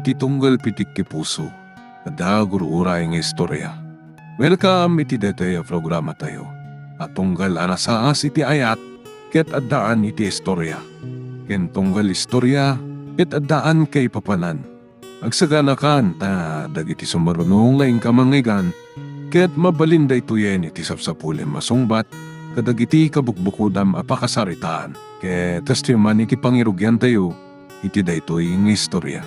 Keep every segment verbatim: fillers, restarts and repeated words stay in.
Ti tunggal pitik ti puso, adda gur-uray nga istorya. Welcome iti daytoy a programatayo a tunggal a nasaas iti ayat ket addaan iti istorya, ken tunggal istorya ket addaan kaipapanan. Agsaganakan ta dagiti sumaruno nga inka mangngeggan ket mabalin daytoyen iti sapsapulem a sungbat kadagiti kabukbukodam a pakasaritaan. Ket kastoy man iti pangirugiantayo iti daytoy nga istorya.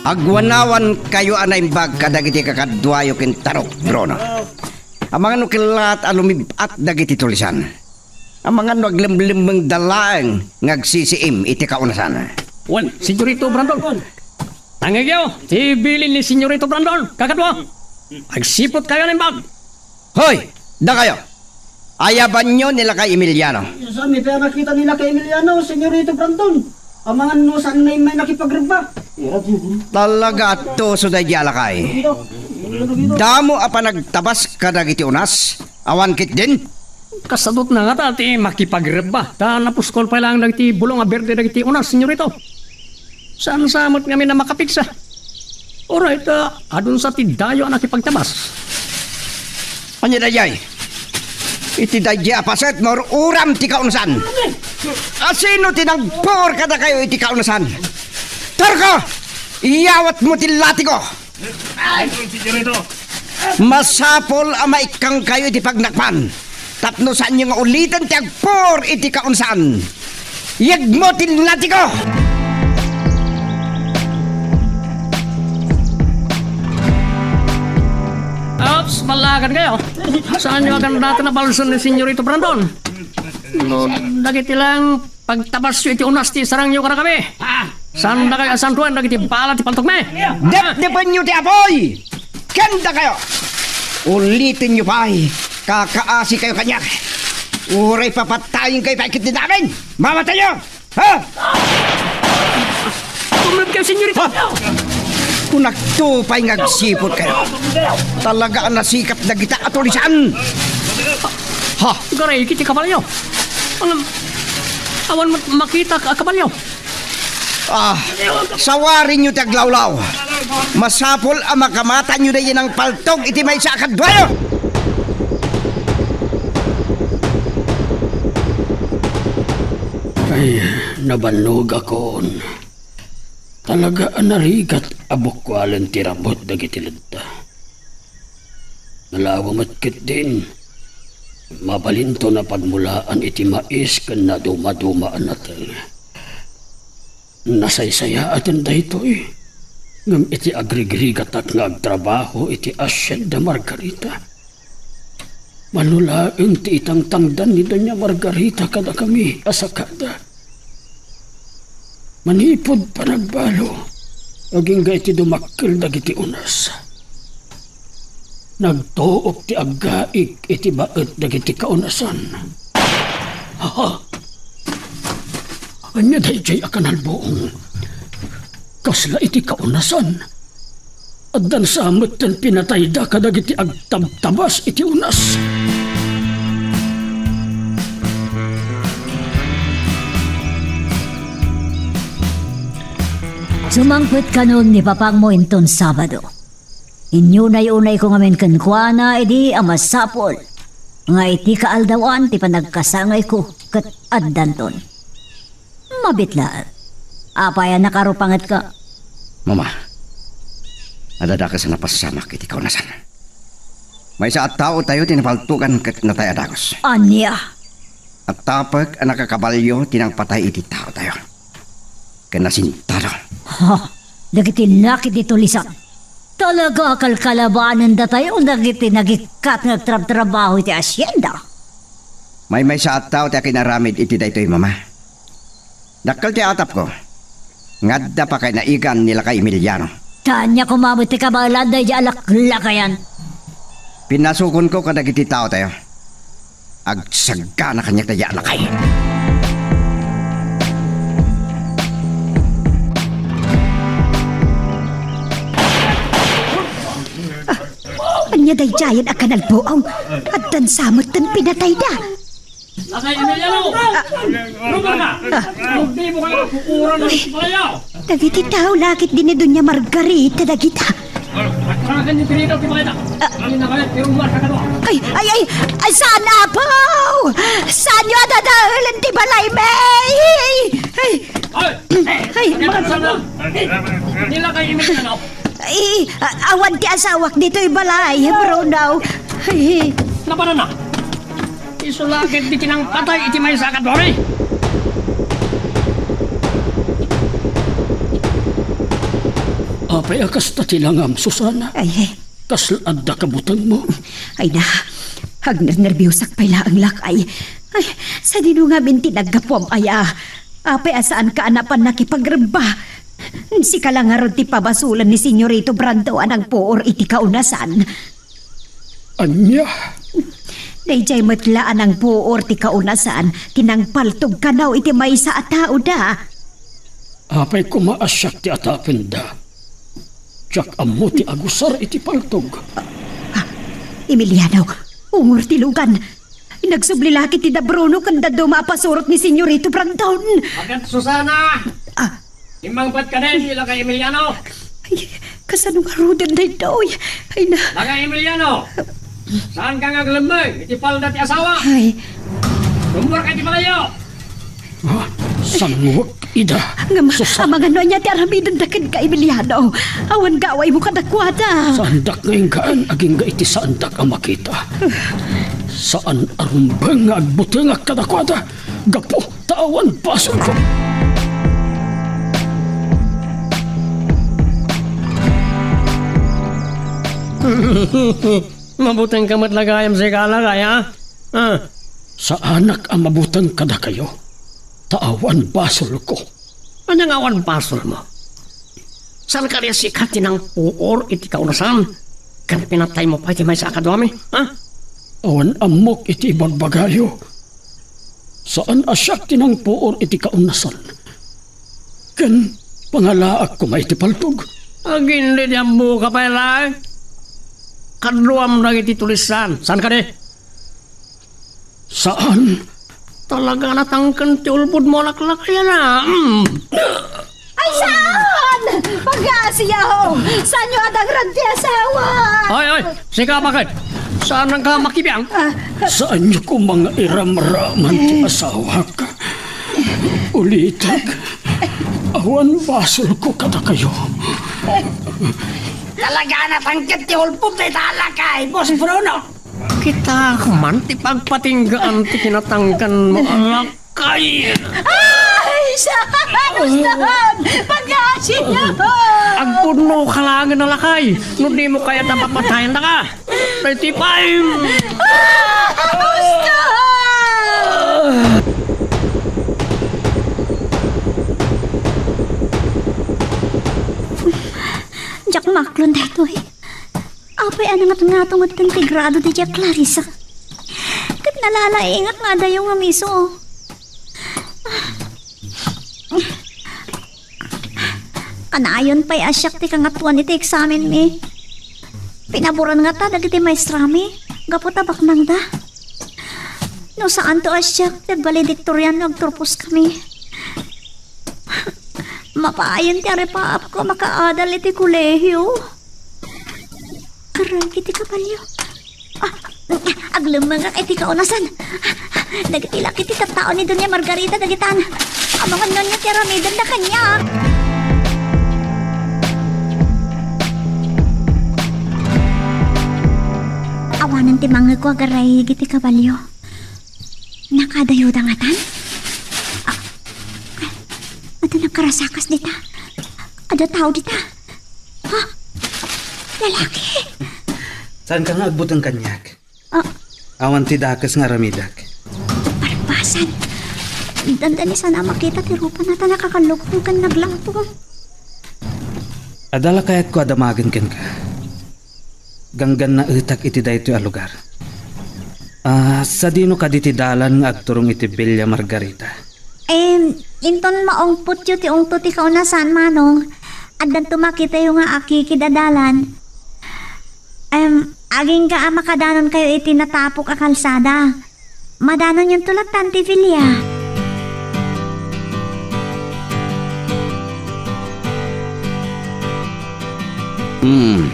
Agwanawankayo a naimbag kadagiti kakaduayo ken Tarok, Bruno. Amangan no kellat a lumib-at dagiti tulisan. Amangan no aglemlemmengda laeng nga agsisiim iti kaunasan. Wen, Senyorito Brandon. Tangigyo, ti bilin ni Senyorito Brandon, kakadua. Agsiputkayo a naimbag. Hoy, dakayo! Ayabanyo ni Lakay Emiliano. Saan mi pay a nakita ni Lakay Emiliano, Senyorito Brandon? Amangan no saan na immay nakipagrebba. Talaga a tuso daydi a lakay. Damo a panagtabas kadagiti unas, awan ketdin? Kasadutna ngata ti makipagrebba, ta napuskol pay laeng dagiti bulong a berde dagiti unas, Senyorito. Saan sa met ngamin a makapigsa? Uray ta adun sa ti dayo a nakipagtabas. Ania daydiay? Iti daydiay a paset, maur-uram ti kaunasan. Asino ti nagpuor kadakayo iti kaunasan? Tarko! Iyawatmo ti latigo! Ay, Senyorito! Masapul a maikkangkayo iti pagnakpan tapno saanyo nga uliten ti agpuor iti kaunasan. Yegmo ti latigo! Ops, balakan kayo. Saanyo a ganda ti nabalsen ni Senyorito Brandon? No, dagiti lang pagtabasyo iti unas ti isarangyo kadakami. Saandakayo a santoen dagiti bala ti paltokmi. Depdepenyo ti apuy! Ken dakayo, ulitenyo pay, kakaasikayo kaniak. Uray papatayenkayo pay ketdi amin. Mamatayo! Ha? Tumawag kayo, senyorita! Ha? Kunakto pay nga agsiputkayo. Talaga a nasikat dagita a tulisan. Ha? Garay, iti kabalyo. Awan, awan mat-, makita a kabalyo. Ah, sawarinyo ti aglawlaw. Masapul a makamatanyo daydi nangpaltog iti maysa a kaduayo. Ay, nabannogakon. Talaga a narigat a bukualen ti ramut dagiti ledda. Nalawa met ketdin, mabalinton a pagmulaan iti mais ken nadumaduma a nateng. Nasaysayaaten daytoy, ngem iti agrigrigatak nga agtrabaho iti Hacienda Margarita, mano laeng ti itangtangdan ni Doña Margarita kadakami a sakada. Manipud panagbalo, agingga iti dumakkel dagiti unas, nagtuok ti aggaig iti baet dagiti kaunasan. Ha? Ania daydiay a kanalbuong? Kasla iti kaunasan? Addan sa metten pinatayda kadagiti agtabtabas iti unas. Sumangpet kanon ni papangmo inton Sabado. Inyunay-unayko ngamin kenkuana idi a masapul nga iti kaaldawan ti panagkasangayko ket addanton. Mabit laeng. Apay a nakarupangetka? Mama, adda dakes a napasamak iti kaunasan. Maysa a taotayo ti napaltogan ket natay a dagus. Ania? Attapek a nakakabalyo ti nangpatay iti taotayo. Ken nasintado. Ha? Dagiti laki ti tulisan. Talaga a kalkalabanendatayo dagiti nagikkat nga agtrabtrabaho iti hacienda. Maymaysa a tao ti akinaramid iti daytoy, Mama. Dakkel ti atapko nga adda pakainaigan ni Lakay Emiliano. Ta ania koma met ti kabaelan daydi a laklakayan? Pinasukonko kadagiti taotayo. Agsagana kaniak daydi a lakay. Ah, ania daydiayen a kanalbuong? Addan sa metten pinatayda. Lakay Emiliano! Lugar ka! Hindi mo kaya kukuran ng palayaw! Dagiti tao lakit din ni Doña Margarita dagita. Atrakan ni Pirito ti baleta. Ay, na kaya, pero umar ka kadwa. Ay, ay, ay, ay, saan, Apo? Saan yo adadaelen ti balay, may? Ay, Ay! Ay, mga sala! Nila kay Emiliano! Ay, a-, awan ti asawak ditoy balay, Bruno. Ay. Napanan na! Isu lakit ti kinangpatay iti maysa a kaduami! Apay a kasta ti langam, Susana? Ay, ay. Kasla adda kabutengmo? Ay na, agnernerbiosak pay laeng lakay. Ay, sadino ngamin ti naggapuam aya? Apay a saanka a napan nakipagremba? Sika la ngarud ti pabasolen ni Senyorito Brando a nangpuor iti kaunasan. Ania? Daydiay met la a nangpuor ti kaunasan ti nangpaltog kano iti maysa a taoda. Apay koma a siak ti atapenda? Diak ammo ti agusar iti paltog. Ah, Emiliano, ungor ti lugan. Nagsubli lakit ti da Bruno ken dadduma a pasurot ni Senyorito Brandon. Agat Susana! Ah. Immangpet ka den, ilaka Emiliano. Ay, kasano ngaruden daytoy? Ay na. Laka Emiliano, saan ka nga aglemmeng iti palda ti asawa? Ay. Rummuar ka iti palayo! Ah, sangwek ida. Ngem, Susana. Amangan no ania ti aramidenda kenka, Emiliano? Awan gawaymo kadakuada. Saandak nga inggaan agingga iti saandak a makita. Saan a rumbeng nga agbutengak kadakuada gapu ta awan basolko. Mabutengka met la gayam sika, lakay, a? Ah. Saanak a mabuteng kadakayo, ta awan basolko. Ania nga awan basolmo? Saan kadi a sika ti nangpuor iti kaunasan, ken pinataymo pay ti maysa a kaduami, ha? Awan ammok iti ibagbagayo. Saan a siak ti nangpuor iti kaunasan. Ken pangalaak koma iti paltog. Agin di ammoka pay laeng? Kaduam dagiti tulissan. Saan kadi? Saan? Talaga natangken ti ulbodmo a laklakayan a. Mm. Ay, saan? Pagasiyo! Saan yo adangrad ti asawa? Ay, ay! Sika, bakit? Saan ka makibiang? Ah. Saan yo koma nga iramraman ti asawak? Ulitek, awan basolko kadakayo. Talaga natangken ti ulbod dayta a lakay, Boss Bruno. Kitak man ti pagpatinggaan ti kinatangkenmo a lakay. Ay, saan? Saan? Pagasiyo! Agpudno ka laengen a lakay. No dimo kayat a papatayendaka. Daytoy pay. Ah! Saan? Diak maklon daytoy. Apay a nangatungato met ti grado daydiay a Clarissa? Ket nalalaingak nga adayo nga miso. Kanayon pay a siak ti kangatoan iti eksamenmi. Pinaboran ngata dagiti maestrami gapu ta baknangda. No saanto a siak ti agvaledictorian no agturposkami. Mapaayen ti aripaapko a makaadal iti kolehio. Aram iti kabalio. Ah, aglemmengak iti kaunasan. Dagiti lakay ti tattao ni Doña Margarita dagitan. Amangan no ania ti aramidenda kaniak. Awanen ti mangngegko a garaig iti kabalio. Nakadayoda ngatan? Ah, adda nagkarasakas dita. Adda tao dita. Ha? Lalaki? Saanka nga agbuteng kaniak? Ah. Awan ti dakes nga aramidek. Barbasan. Dandani sana a makita ti rupana ta nakakallukto ken naglapo. Adda la kayatko a damagen kenka. Ganggannaetak iti daytoy a lugar. Ah, sadino kadi ti dalan nga agturong iti Villa Margarita? Em, inton maungpotyo ti ungto ti kaunasan, Manong, addanto makitayo nga akikid a dalan. Em, agingga a makadanonkayo iti natapok a kalsada. Madanonyonto latta ti Villa. Hmm.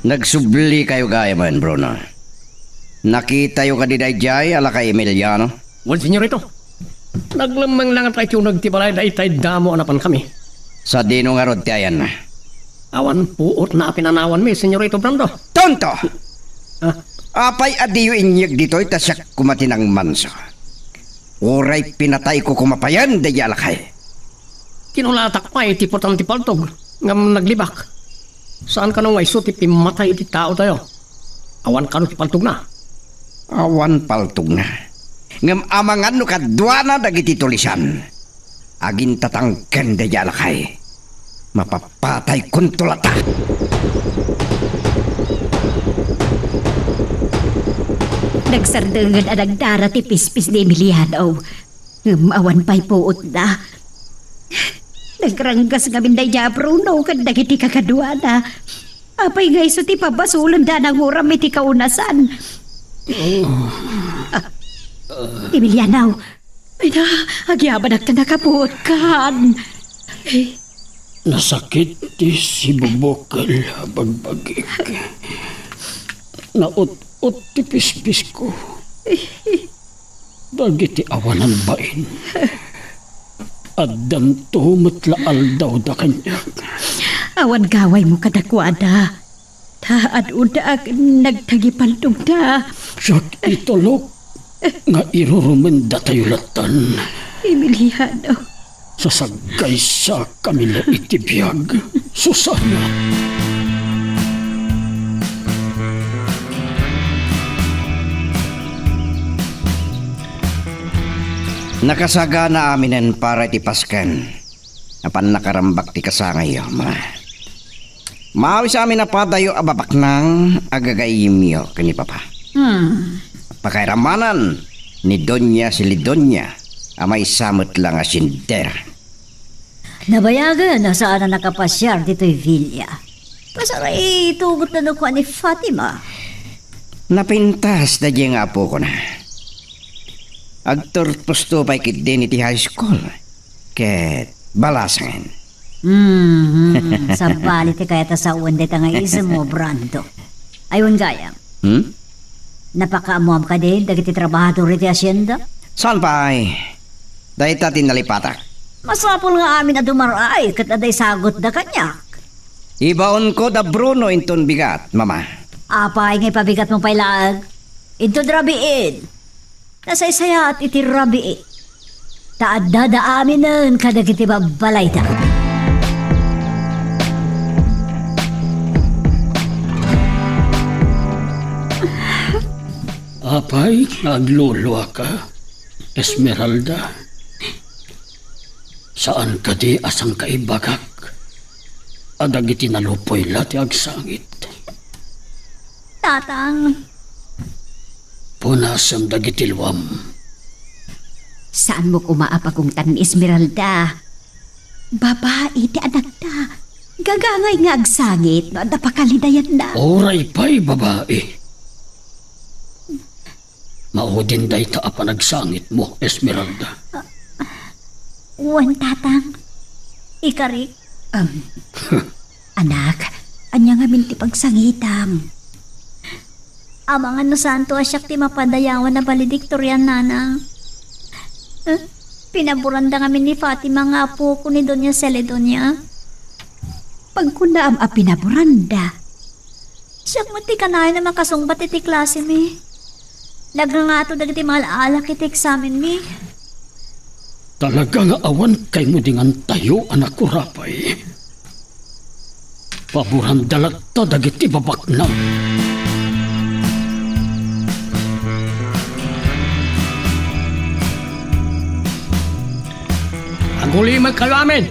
Nagsublikayo gayamen, Bruno. Nakitayo kadi daydiay a lakay Emiliano? Wen, Senyorito. Naglemmeng la nga ta iti uneg ti balay, dayta idda mo a napankami. Sadino ngarud ti ayanna? Awan puotna a pinanawanmi, Senyorito Brando. Tonto! Ah. Apay a diyo inyeg ditoy ta siak koma ti nangmansa? Uray pinatayko koma payen daydiay a lakay. Kinulatak pay ti puotan ti paltog, ngem naglibak. Saan kano nga isu ti pimmatay iti taotayo? Awan kano ti paltogna? Awan paltogna. Ngem amangan no kaduana dagiti tulisan. Agintatangken daydiay a lakay. Mapapataykonto latta. Nagsardenged a nagdara ti pispis ni Emiliano. Ngem awan pay puotna. Nagranggas ngamin daydiay a Bruno ken dagiti kakaduana. Apay nga isu ti pabasolenda a nanguram iti kaunasan? Ah, Emiliano, ay na, agyabanak ta nakapuotkan. Nasakit ti sibubukel a bagbagik. Naut-ot ti pispisko. Dagiti awanan bain, addanto met la aldawda kaniak. Awan gawaymo kadakuada. Ta adu-adaak nagtagipaltogda. Siak itulok nga irurumendatayo lattan. Emiliano. Sasagkaysakami la iti biag, Susana. Nakasagana aminen para iti pasken. Apan nakarambak ti kasangayyo, ma. Maawis amin a padayo a babaknang a gagayyemyo ken ni Papa. Hmm. Pakairamanan ni Doña Celidonia a maysa met la nga sendera. Nabayagen a saan a nakapasiar ditoy villa. Kasla itugot na no kua ni Fatima. Napintas daydiay nga apokona. Agturposto pay ketdin iti high school. Ket balasangen. Mhm. Sabali ti kayat a sawen dayta nga ismo, Brando. Ay, wen gayam. Hmm? Napakaammoam kadi dagiti trabahador iti hacienda? Saan pay? Dayta ti nalipatak. Masapul nga amin a dumar-ay ket adda isagutda kaniak. Ibaonko da Bruno inton bigat, Mama. Apay nga ipabigatmo pay laeng? Inton rabiin. Nasaysayaat iti rabii, ta addada aminen kadagiti babbalayda. Apay nga agluluaka, Esmeralda? Saan kadi a sangkaibagak a dagiti naluppoy la ti agsangit? Tatang. Punasem dagiti luam. Saanmo koma a pagungtan ni Esmeralda. Babai ti anakta. Gagangay nga agsangit no adda pakalidayanna. Uray pay babai. Maudin dayta a panagsangitmo, Esmeralda. Wen, Tatang. Ikarik. Am, anak, ania ngamin ti pagsangitam? Amangan no saanto a siak ti mapadayawan a valedictorian, Nana. Eh, pinaburanda ngamin ni Fatima nga apoko ni Doña Celidonia. Pagkunaam a pinaburanda. Siak met ti kanayon a makasungbat iti klasemi. Nagngangato dagiti maal-alak iti eksamenmi. Talaga nga awan kaymo dingantayo a nakurapay. Paburanda latta dagiti babaknang. Agulimekkayo amin!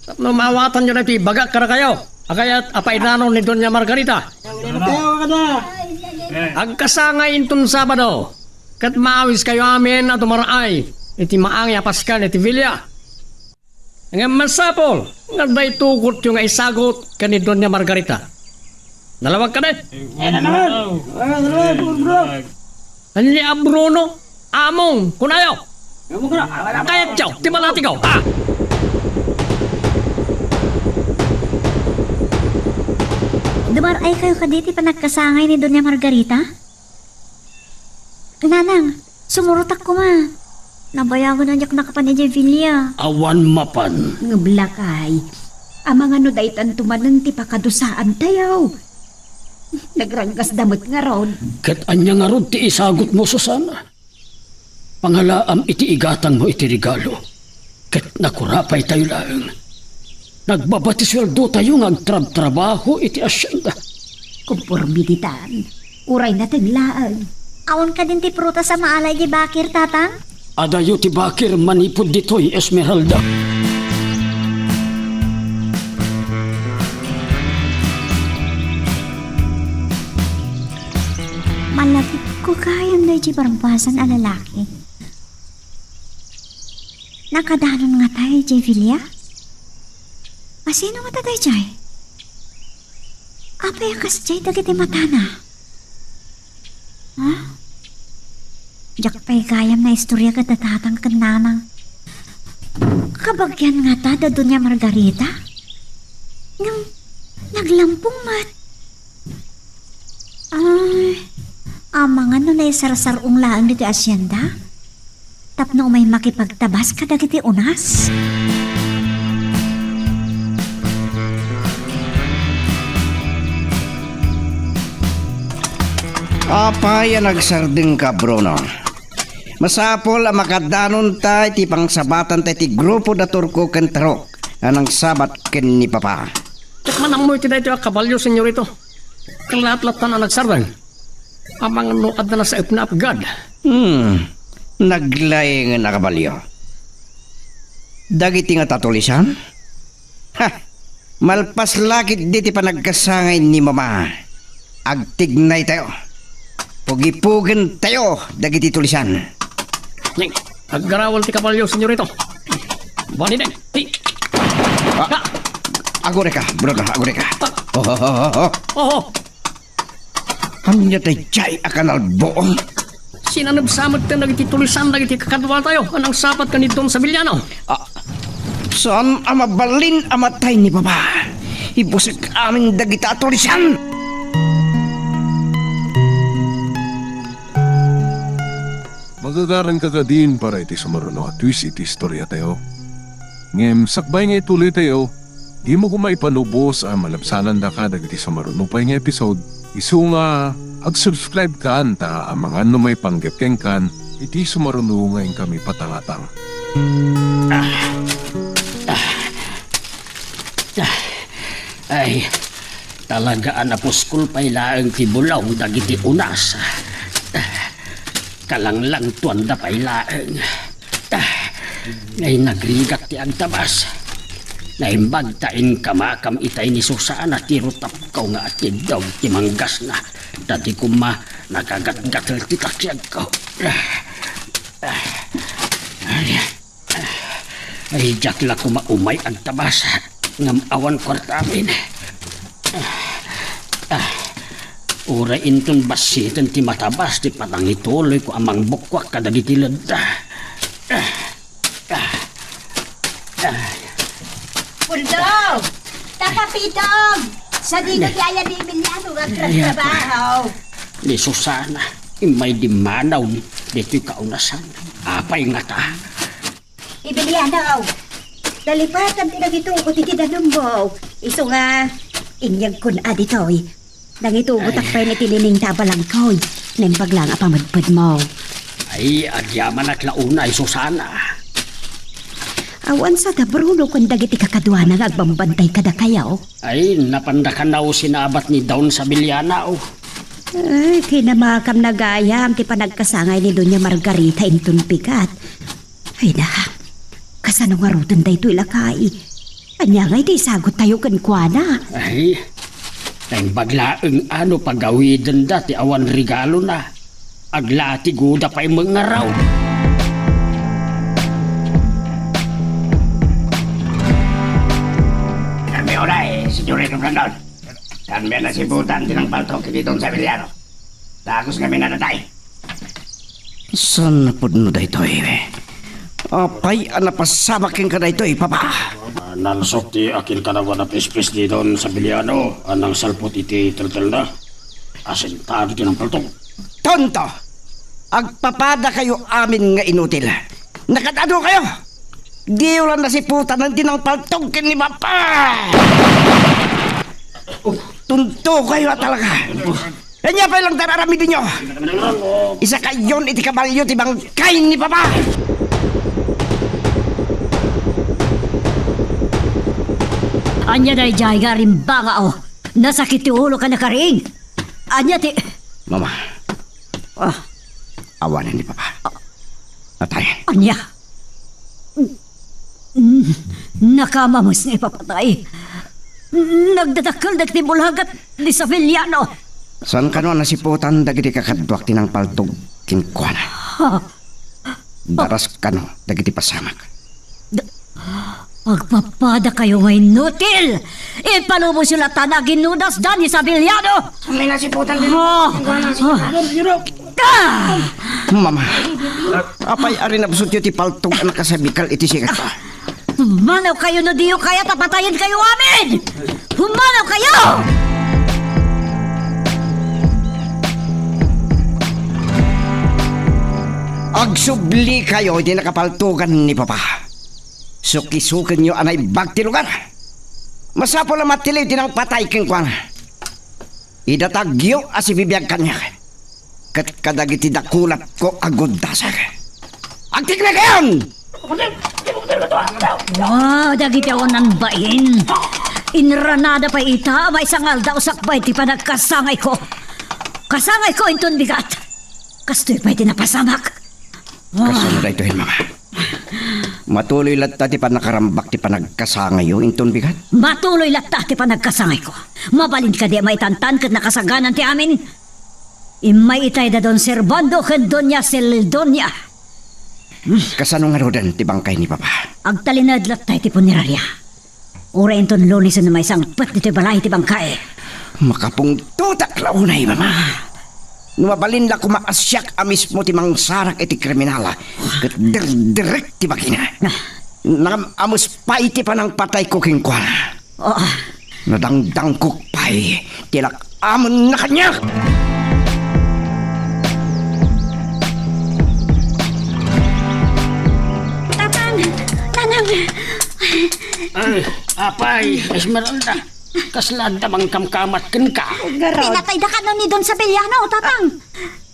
Tapno maawatanyo daytoy ibagak kadakayo a kayat a painanon ni Doña Margarita. Agkasangay inton Sabado, ket maawiskayo amin a dumaraay iti maangay a Paskal iti villa. Ngem masapul nga adda itugotyo nga isagut ken ni Doña Margarita. Nalawag kadi? Ania a Bruno? Among, kunayo! Kayatyo, ti balatigaw, ha? Dumar-ay kayo kadi ti panagkasangay ni Doña Margarita? Nanang, sumurotak koma. Nabayagen a diak nakapan idiay villa. Awan mapan. Ngem lakay, amangan no daytanto manen ti pakadusaan tayo. Nagranggasda met ngarud. Ket ania ngarud ti isagutmo, Susana? Pangalaam iti igatangmo iti regalo, ket nakurapay tayo laeng. Nagbaba ti sueldotayo nga agtrabtrabaho iti asienda. Konforme ditan, uray nateng laeng. Awan kadin ti prutas a maala iti bakir, Tatang? Adayo ti bakir manipud ditoy, Esmeralda. Malagipko gayam daydi barbasan a lalaki. Nakadanon ngata idiay villa? Asino ngata daydiay? Apay a kasdiay dagiti matana? Ha? Diak pay gayam naistorya kada Tatang ken Nanang. Kabagian ngata da Doña Margarita? Ngem naglampong met. Ay, amangan no naisarsar-ong laeng ditoy asienda tapno umay makipagtabas kadagiti unas? Apay a nagsardengka, Bruno? Masapul a makadanonta iti pangsabatanta iti grupo da Turko ken Tarok a nangsabat ken ni Papa. Diak man ammo iti daytoy a kabalio, senyorito. Kalatlatta a nagsardeng. Amangan no adda nasaepna a pigad. Hmm, naglaengen a kabalio. Dagiti ngata tulisan? Ha! Malpas la ketdi ti panagkasangay ni Mama. Agtignaytayo. Pugipugentayo dagiti tulisan. Aggarawan ti kabalio, senyorito. Bani den. Ti. Ah, agurayka, Bruno, agurayka. Ah. Oh, oh, oh, oh, oh. Oho. Ania daydiay a kanalbuong? Sinanebsa met dagiti tulisan dagiti kakaduatayo a nangsabat ken ni Don Sevillano. Ah, saan a mabalin a matay ni Baba? Ibusek amin dagita a tulisan! Magagaranka kadin para iti sumaruno a twist iti istoriatayo. Ngem sakbay nga ituloytayo, dimo koma ipanubos a malabsanandaka dagiti sumaruno pay nga episode, isu nga ag-subscribe kan ta amangan no maipanggep kenkan iti sumaruno nga inkami patangatang. Ah. Ah. Ah. Ay, talaga a napuskol pay laeng ti bulong dagiti unas. Ah. Kalanglangtuanda pay laeng. Ah, ngay nagrigat ti agtabas. Naimbag ta inkamakam itay ni Susana ti rutapko nga atiddog ti manggasna. Ta di koma nakagatgatel ti takiagko. Ah, ah, ay, ay, diak la koma umay agtabas. Ngem awan kuartamin. Ah, uray inton bassiten ti matabas ti panangituloyko a mangbukkuak kadagiti ledda. Ah, ah, ah. Puldo! Tata Pitong! Sadino ti aya ni Emiliano nga agtratrabaho? Ni Susana, immay dimmanaw ditoy kaunasan. Apay ngata? Emiliano, nalipatan ti nangitugot iti danummo. Isu nga, inyegkon a ditoy. Nangitugotak pay iti lining ta a balagko. Naimbag laeng a pamedpedmo. Ay, agyamanak la unay, Susana. Awan sada Bruno ken dagiti kakaduana nga agbambantay kadakayo. Ay, napanda kano sinabat ni Don Sevillano. Ay, kinamakam na gayam ti panagkasangay ni Doña Margarita inton pigat. Ay na, kasano ngaruden daytoy lakay? Ania ngay ti isaguttayo kenkuana? Ay, naimbag laeng a no pagawidenda ti awan regalona. Aglatigoda pay met ngarud. Kami uray, Senyorito Brandon. Kami a nasibutan ti nangpaltok iti Don Sevillano. Dagus kami nadatay. Saan a pudno daytoy? Apay a napasamak kenka daytoy, Papa? Ah, nalsok ti akinkanawan a pispis ni Don Sabiliano a nangsalput iti teltelna. Asintado ti nangpaltog. Tonto! Agpapadakayo amin nga inutil. Nakad-adu kayo! Diyo la nasiputanan ti nangpaltog ken ni Papa! Tunto kayo a talaga! Ania pay lang dararamidenyo? Isakayon iti kabalio ti bangkay ni Papa! Ania daydiay nga rimbanga, o? Nasakit ti ulo ka nakaring? Ania ti... Mama. Ah. Awanen ni Papa. Natayen. Ania? Mm, nakamamus nga ipapatay. Nagdadakkel dagiti bulagat ni Sabiliano. Saan kano a nasiputan dagiti kakaduak ti nangpaltog kenkuana? Ha? Daras kano dagiti pasamak. Agpapadakayo nga inutil! Ipalubosyo latta nga aginnudasda ni Sabiliano! May nasiputan din. Ah! Ah! Ah! Mama, apay a rinabsotyo ti paltog a nakasabikal iti sikat? Mano kayo no diyo kayat a patayen kayo amin! Humanaw kayo! Agsubli kayo iti nakapaltogan ni Papa. Sukisukenyo a naibbag ti lugar. Masapul a matiliw ti nangpatay kenkuana. Idatagyo a sibibiag kaniak. Ket kadagiti dakulatko a guddasek. Agtiknakayon! Wa, dagiti awanan bain. Inranada pay ita, maysa nga aldaw sakbay ti panagkasangayko. Kasangayko inton bigat. Kastoy pay ti napasamak. Wa. Kasano daytoy, Mama? Matuloy latta ti pannakarambak ti panagkasangayyo inton bigat? Matuloy latta ti panagkasangayko. Mabalin kadi a maitantan ket nakasaganan ti amin? Immay itay da Don Servando ken Doña Celdonio. Hmm, kasano ngaruden ti bangkay ni Papa? Agtalinaed latta iti puneraria. Uray inton Lunes no maisangpet ditoy balay ti bangkay. Makapungtotak la unay, Mama. No mabalin la koma a siak a mismo ti mangsarak iti kriminal, ket dirdirek ti bagina. Ah. Nangam-amos pay ti panangpatayko kenkuana. Ah. Nadangdangkok pay ti lak-amonna kaniak. Tatang! Nanang! Ay, apay, Esmeralda. Kasla adda mangkamkamat kenka? Garod. Pinatayda kano ni Don Sabeliano, Tatang.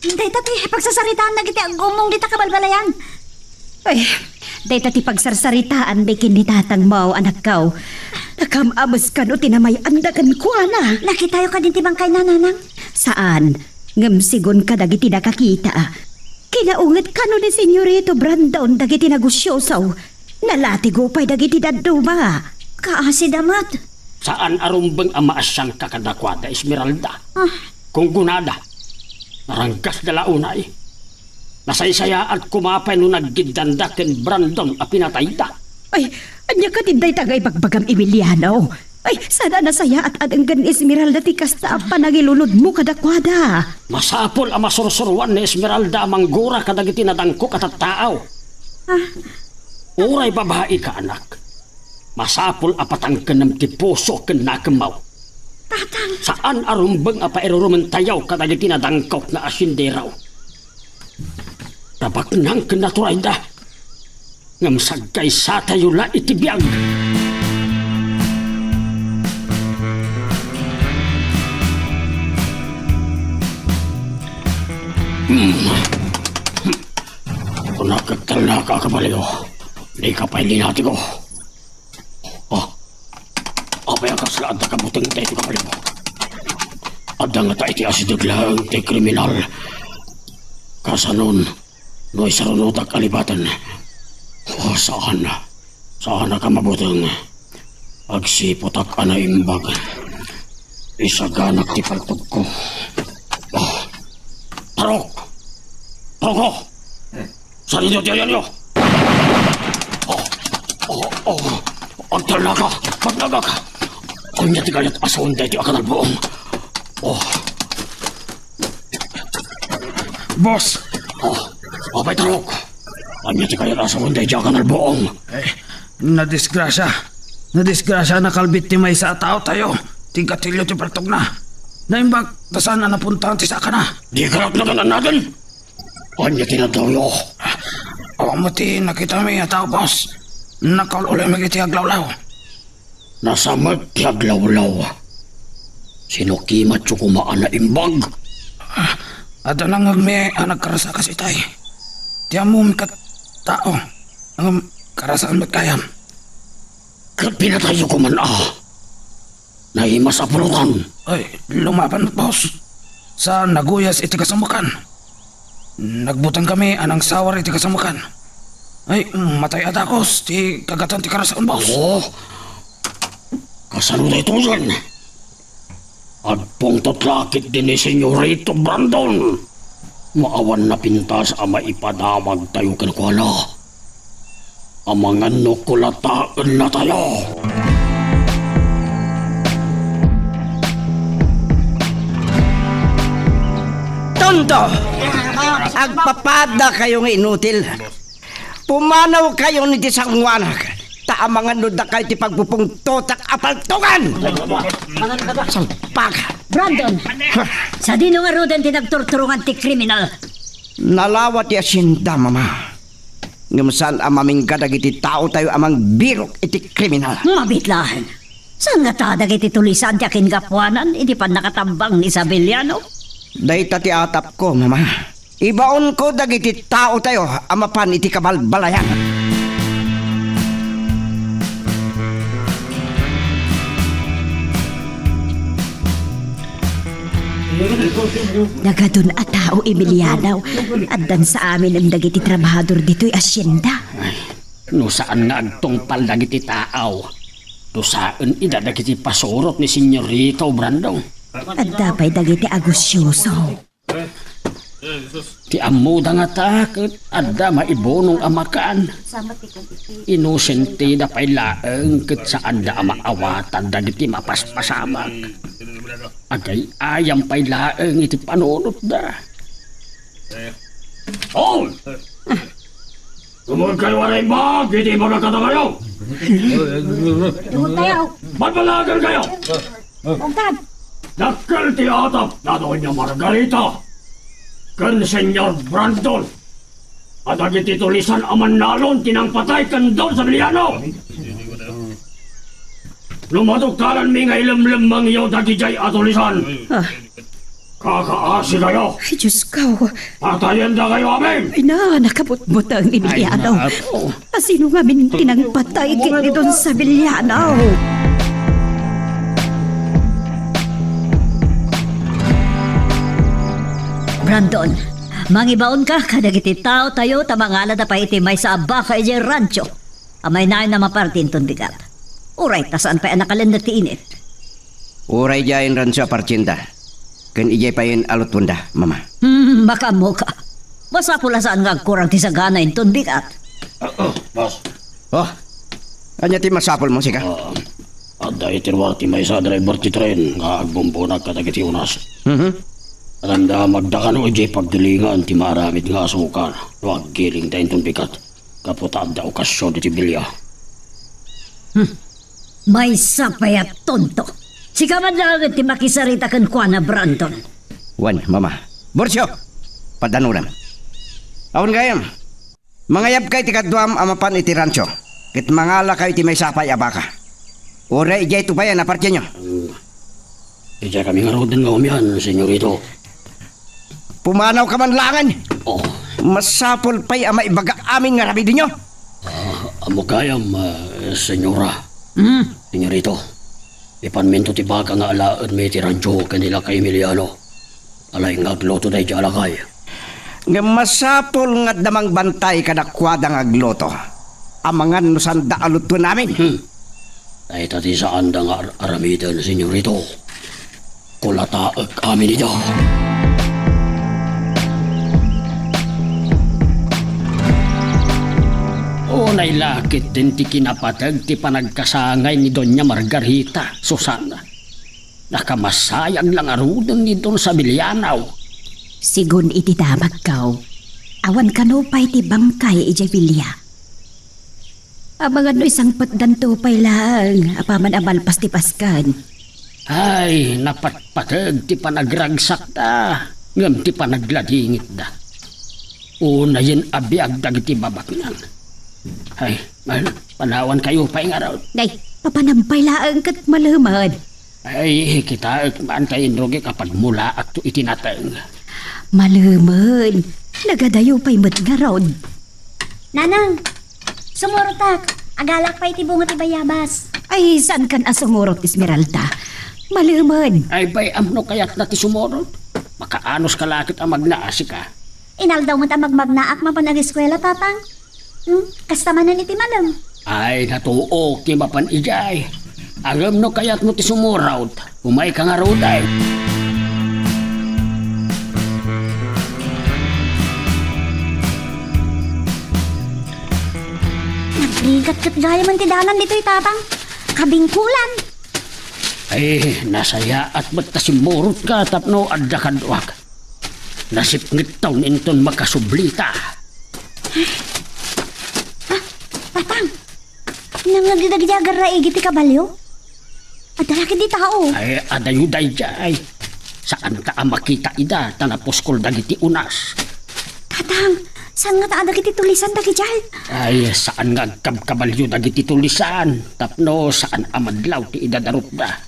Dayta ti pagsasaritaan dagiti agumong dita kabalbalayan. Ay, dayta ti pagsarsaritaan da ken ni tatangmo, anakko. Nakam-amos kano ti namay-anda kenkuana. Nakitayo kadin ti bangkayna, Nanang? Saan, ngem sigun kadagiti nakakita. Kinaunget kano ni Senyorito Brandon dagiti nagusioso. Nalatigo pay dagiti dadduma. Kaasida met. Saan a rumbeng a maasianka kadakuada, Esmeralda. Ah. Kunggonada, naranggasda la unay. Nasaysayaat koma pay no naggiddanda ken Brandon a pinatayda. Ay, ania kadi dayta nga ibagbagam, Emiliano? Ay, saan a nasayaat a denggen ni Esmeralda ti kasta a panangilunodmo kadakuada. Masapul a masursuroan ni Esmeralda a manggura kadagiti nadangkok a tattao. Ah. Uray babaika, anak, masapul a patangkenem ti puso ken nakemmo. Tatang! Saan a rumbeng a pairurumentayo kadagiti nadangkok nga asendero. Nabaknang ken naturayda. Ngem sagkaysatayo la iti biag. Hmm. Kunakettalnaka, kabalio. Dika pay linatigo. Ah, apay a kasla adda kabuteng daytoy, kabalio? Adda ngata iti asideg laeng ti kriminal. Kasanon, no isarunotak a libaten? Oh, saan. Saanaka mabuteng. Agsiputak a naimbag. Isaganak ti paltogko. Ah. Tarok! Taroko! Saan iti ayanyo? Oh, oh, oh. Agtalnaka! Magnagak! Ania ti kayat a sawen daytoy a kanalbuong? Oh. Boss! Oh, Apay Tarok, ania ti kayat a sawen daydiay a kanalbuong? Eh, nadisgrasia. Nadisgrasia, nakalbit ti maysa a taotayo. Ti gatilio ti paltogna. Naimbag, ta saan a napuntahan ti sakana. Di ka naknakanan natin? Ania ti nadawyo? Awan met ti nakitami a tao, boss. Nakaul-ulim iti aglawlaw. Nasamek ti aglawlaw. Sino kimatyo koma a naimbag? Ah, adda nangngegmi a nagkarasa kas itay. Ti ammomi ket tao. Ngem karasaan met gayam. Ket pinatayyo koman a naimasapulotan. Ay, lumaban met, boss. Sa naguyas iti kasamekan. Nagbutang kami a nangsawar iti kasamekan. Ay, matay a dakes ti kagatan ti karasaan, boss. Oh, kasano daytoyen? Agpungtot la ketdi ni Senyorito Brandon. No awan napintas a maipadamagtayo kenkuana, amangan no kulataennatayo. Tonto! Agpapadakayo nga inutil. Pumanawkayon iti sangoanak, ta amangan no dakay ti pagpupungtotak a paltogan! Salpak! Brandon! Sadino ngaruden ti nagturturungan ti kriminal? Nalawa ti asienda, Mama. Ngem saan a mamingga dagiti taotayo a mangbirok iti kriminal. Mabiit laeng. Saan ngata dagiti tulisan ti akingapuanan idi pannakatabang ni Isabeliano? Dayta ti atapko, Mama. Ibaonko dagiti taotayo a mapan iti kabalbalayan. Nagadun a tao, Emiliano. Addan sa amin dagiti trabahador ditoy asienda. Ay, no saan nga agtungpal dagiti tao, dusaen ida dagiti pasurot ni Senyorito Brandon. Adda pay dagiti agusyoso. Ti ammoda ngata ket adda maibunong a makan. Inosenteda pay laeng ket saanda a maawatan dagiti mapaspasamak. Agay-ayam pay laeng iti panunotda. Hoy! Tumulkayo a naimbag iti ibaga kadakayo! Tumulkayo! Balbalagankayo! Ungkad! Dakkel ti atap da Doña Margarita ken Señor Brandon a dagiti tulisan a mannalon ti nangpatay ken Don Sabeliano. No madukkalanmi nga ilemlemmengyo dagidiay a tulisan, ah, kakaasikayo. Ay, Diosko. Patayendakayo amin. Ay na, nakabutbuteng, Emiliano. Ay, Apo. Asino ngamin ti nangpatay ken ni Don Sabeliano? Brandon, mangibaonka kadagiti taotayo ta mangalada pay iti maysa a baka idiay rancho. Amaynayon a maparti inton bigat. Uray ta saan pay a nakalendek ti init. Uray diay rancho a partienda. Ken idiay payen a lutwenda, Mama. Hmm, makaammoka. Masapul a saan nga agkurang ti sagana inton bigat. Ah, ah, boss. Oh, ania ti masapulmo, sika? Ah, adda iti ruar ti maysa a driver ti tren nga agbumbunak kadagiti unas. Mhm. Adda magdakano idiay paggilingan ti maaramid nga asukar no aggiling ta inton bigat. Gapu ta adda okasion iti bilia. Hmm. Maysa pay a tonto. Sika man laeng ti makisarita kenkuana, Brandon. Wen, Mama. Burcio, paddanurem. Awan gayam. Mangayabka iti kaduam a mapan iti rancho, ket mangalakayo iti maysa pay a baka. Uray idiay tupayan a partienyo. Idiay kami ngaruden nga umian, Senyorito. Pumanawka man laengen. Oh. Masapul pay a maibaga amin nga aramidenyo. Ah, ammo gayam, ah, Senyora. Hmm? Senyorito, ipanminto ti baka nga alaenmi iti rancho ken ni Lakay Emiliano. Alaen nga agluto daydiay a lakay. Ngem masapul nga adda mangbantay kadakuada nga agluto. Amangan no saanda a lutuen amin. Hmm. Dayta ti saanda nga ar-, aramiden, Senyorito. Kulataek amin ida. Unay la ketdin ti kinapateg ti panagkasangay ni Doña Margarita, Susana. Nakamasayag la ngaruden ni Don Sabeliano. Sigun iti damagko, Awan kano pay ti bangkay idiay bilia. Amangan no isangpetdanto pay laeng apaman a malpas ti Paskan. Ay, napatpateg ti panagragsakda, ngem ti panagladingitda. Unayen a biag dagiti babaknang. Ay, man, panawankayo pay ngarud. Nay, papanam pay laeng ket malemed. Ay, kitaek man ta inrugik a pagmulaakto iti nateng. Malemed, nagadayo pay met ngarud. Nanang, sumurotak. Agalak pay iti bunga ti bayabas. Ay, saankan a sumurot, Esmeralda. Malemed. Ay, bay-am no kayatna ti sumurot. Makaanus ka la ket a magnaasika. Inaldaw met a magmagnaak mapan ageskuela, Tatang. Hmm, kasta manen iti malem. Ay, natuok ti mapan idiay. Ngem no kayatmo ti sumurot, umayka ngarud. Nagrigat ket gayamen ti dalan ditoy, Tatang. Kabingkulan. Ay, nasayaat met ta simmurotka tapno adda kaduak. Nasipngettaw inton makasublita. Ah, Tatang, nangngegyo dagiti agarraigi ti kabalio? Adda la ketdi tao. Ay, adayo daydiay. Saanta a makita ida ta napuskol dagiti unas. Tatang, saan ngata a dagiti tulisan dagidiay? Ay, saan nga agkabkabalio dagiti tulisan tapno saan a madlaw ti idadarupda.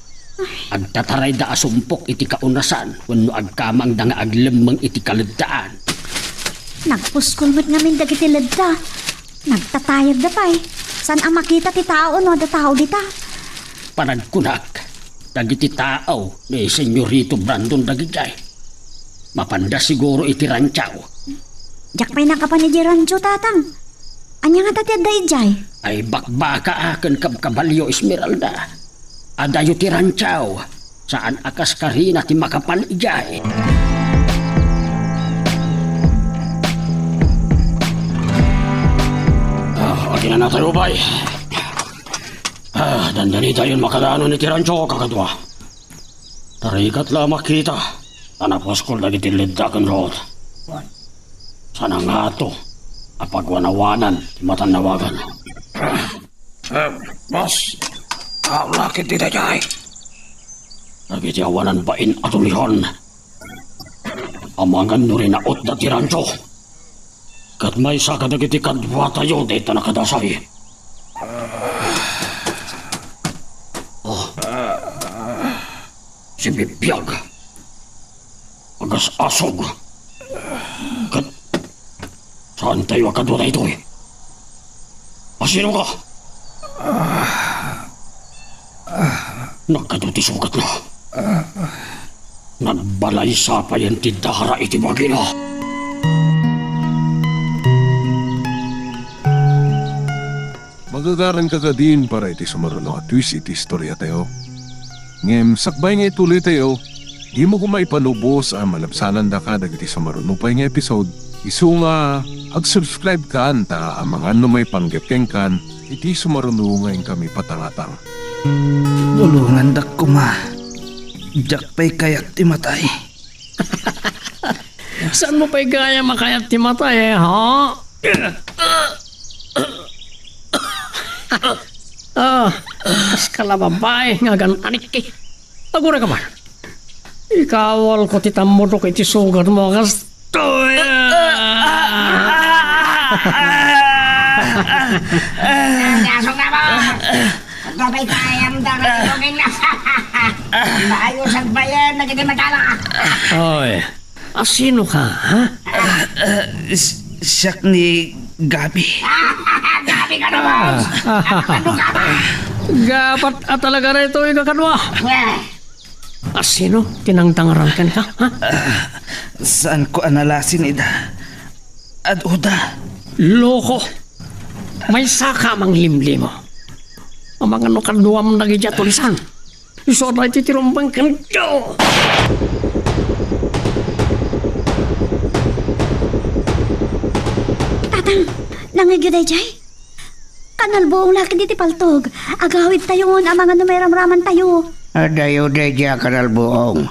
Agtatarayda a sumpok iti kaunasan wenno agkamangda nga aglemmeng iti kaleddaan. Nagpuskol met ngamin dagiti ledda. Nagtatayabda pay. Saan a makita ti tao no adda tao dita. Panagkunak, dagiti tao ni Senyorito Brandon dagidiay. Mapanda siguro iti rancho. Diak pay nakapan idiay rancho, Tatang. Ania ngata ti adda idiay? Ay, bakbaka ken kabkabalio, Esmeralda. Adayo ti rancho. Saan a kas karina ti makapan idiay. Ah, aginana tayo, bay. Ah, dandani tayon makadanon iti rancho, kakadua. Tarigat la makita a napuskol dagiti ledda ken ruot. Saan a ngato a pagwanawanan ti matannawagan. Eh, boss, awan la ketdi daydiay. Dagiti awanan bain a tulisan. Amangan no rinautda ti rancho. Ket maysa kadagiti kaduatayo dayta nakadasay. Oh. Sibibiag. Agas-asog. Ket saan tayo a kadua daytoy? Asino ka? Nagkadu ti sugatna. Nagbalaysa payen ti dara iti bagina. Magagaran ka kadin para iti sumaruno a twist iti istoriatayo. Ngem sakbay nga ituloytayo, dimo koma ipalubos a malabsanandaka dagiti sumaruno pay nga episode, isu nga ag-subscribe kan ta amangan no maipanggep kenkan iti sumaruno nga inkami patangatang. Tulongandak koma. Diak pay kayat ti matay. Saanmo pay gayam a kayat ti matay, eh, ha? Ah, kas ka la babai nga agan-anikki. Aguray ka man. Ikawalko ti tammudok iti sugatmo a kastoy. Ang aso nga mo! Agpapay kayam da nga itong ing nasa. Maayo sa bayan na gini matala. Oy, asino ka, ha? Ah, ah, s-, siak ni Gabi. Gabi ka naman! Ano ka ba? Gabat a talaga rito, ika kadwa. Eh. Asino tinangtangaran ken ka, ha? Ah, saan ko analasin ida? Ad-uda. Loko! Maysa ka a manglimlimo. Amangan no kaduam dagiti a tulisan. Isu a daytoy ti rumbeng kenka! Tatang, nangngegyo daydiay? Kanalbuong la ket iti paltog. Agawidtayon, amangan no mairamramantayo. Adayo daydiay a kanalbuong.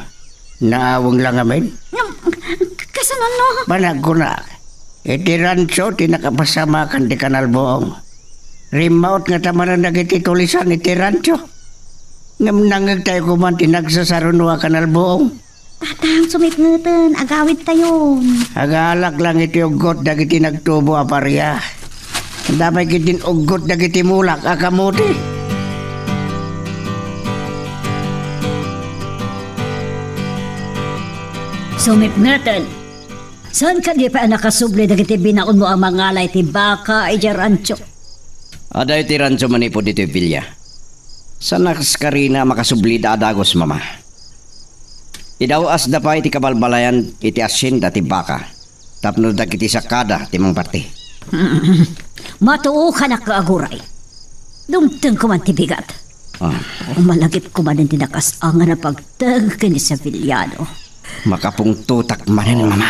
Naaweng la ngamin? Ngem, k-, kasano no? Panagkunak, Iti rancho ti nakapasamakan ti kanalbuong. Rimmaut ngata manen dagiti tulisan iti rancho. Ngem nangngegtayo koman ti nagsasaruno a kanalbuong. Tatang, sumipngeten, agawidtayon. Agalak lang iti uggot dagiti nagtubo a paria. Ania pay ketdin uggot dagiti mulak a kamuti. Sumipngeten. Saan kadi pay a nakasubli dagiti binaonmo a mangala iti baka idiay rancho? Adda iti rancho manipud ditoy villa. Saan a kaskarina a makasublida a dagus, Mama. Idaw-asda pay ti kabalbalayan iti asienda ti baka tapno dagiti sakada ti mangparti. Matuokanak nga aguray. Dumteng koman ti bigat. Ah. Umalagip koman iti nakas-angan a pagteng ken ni Sevillano. Makapungtotak manen, Mama.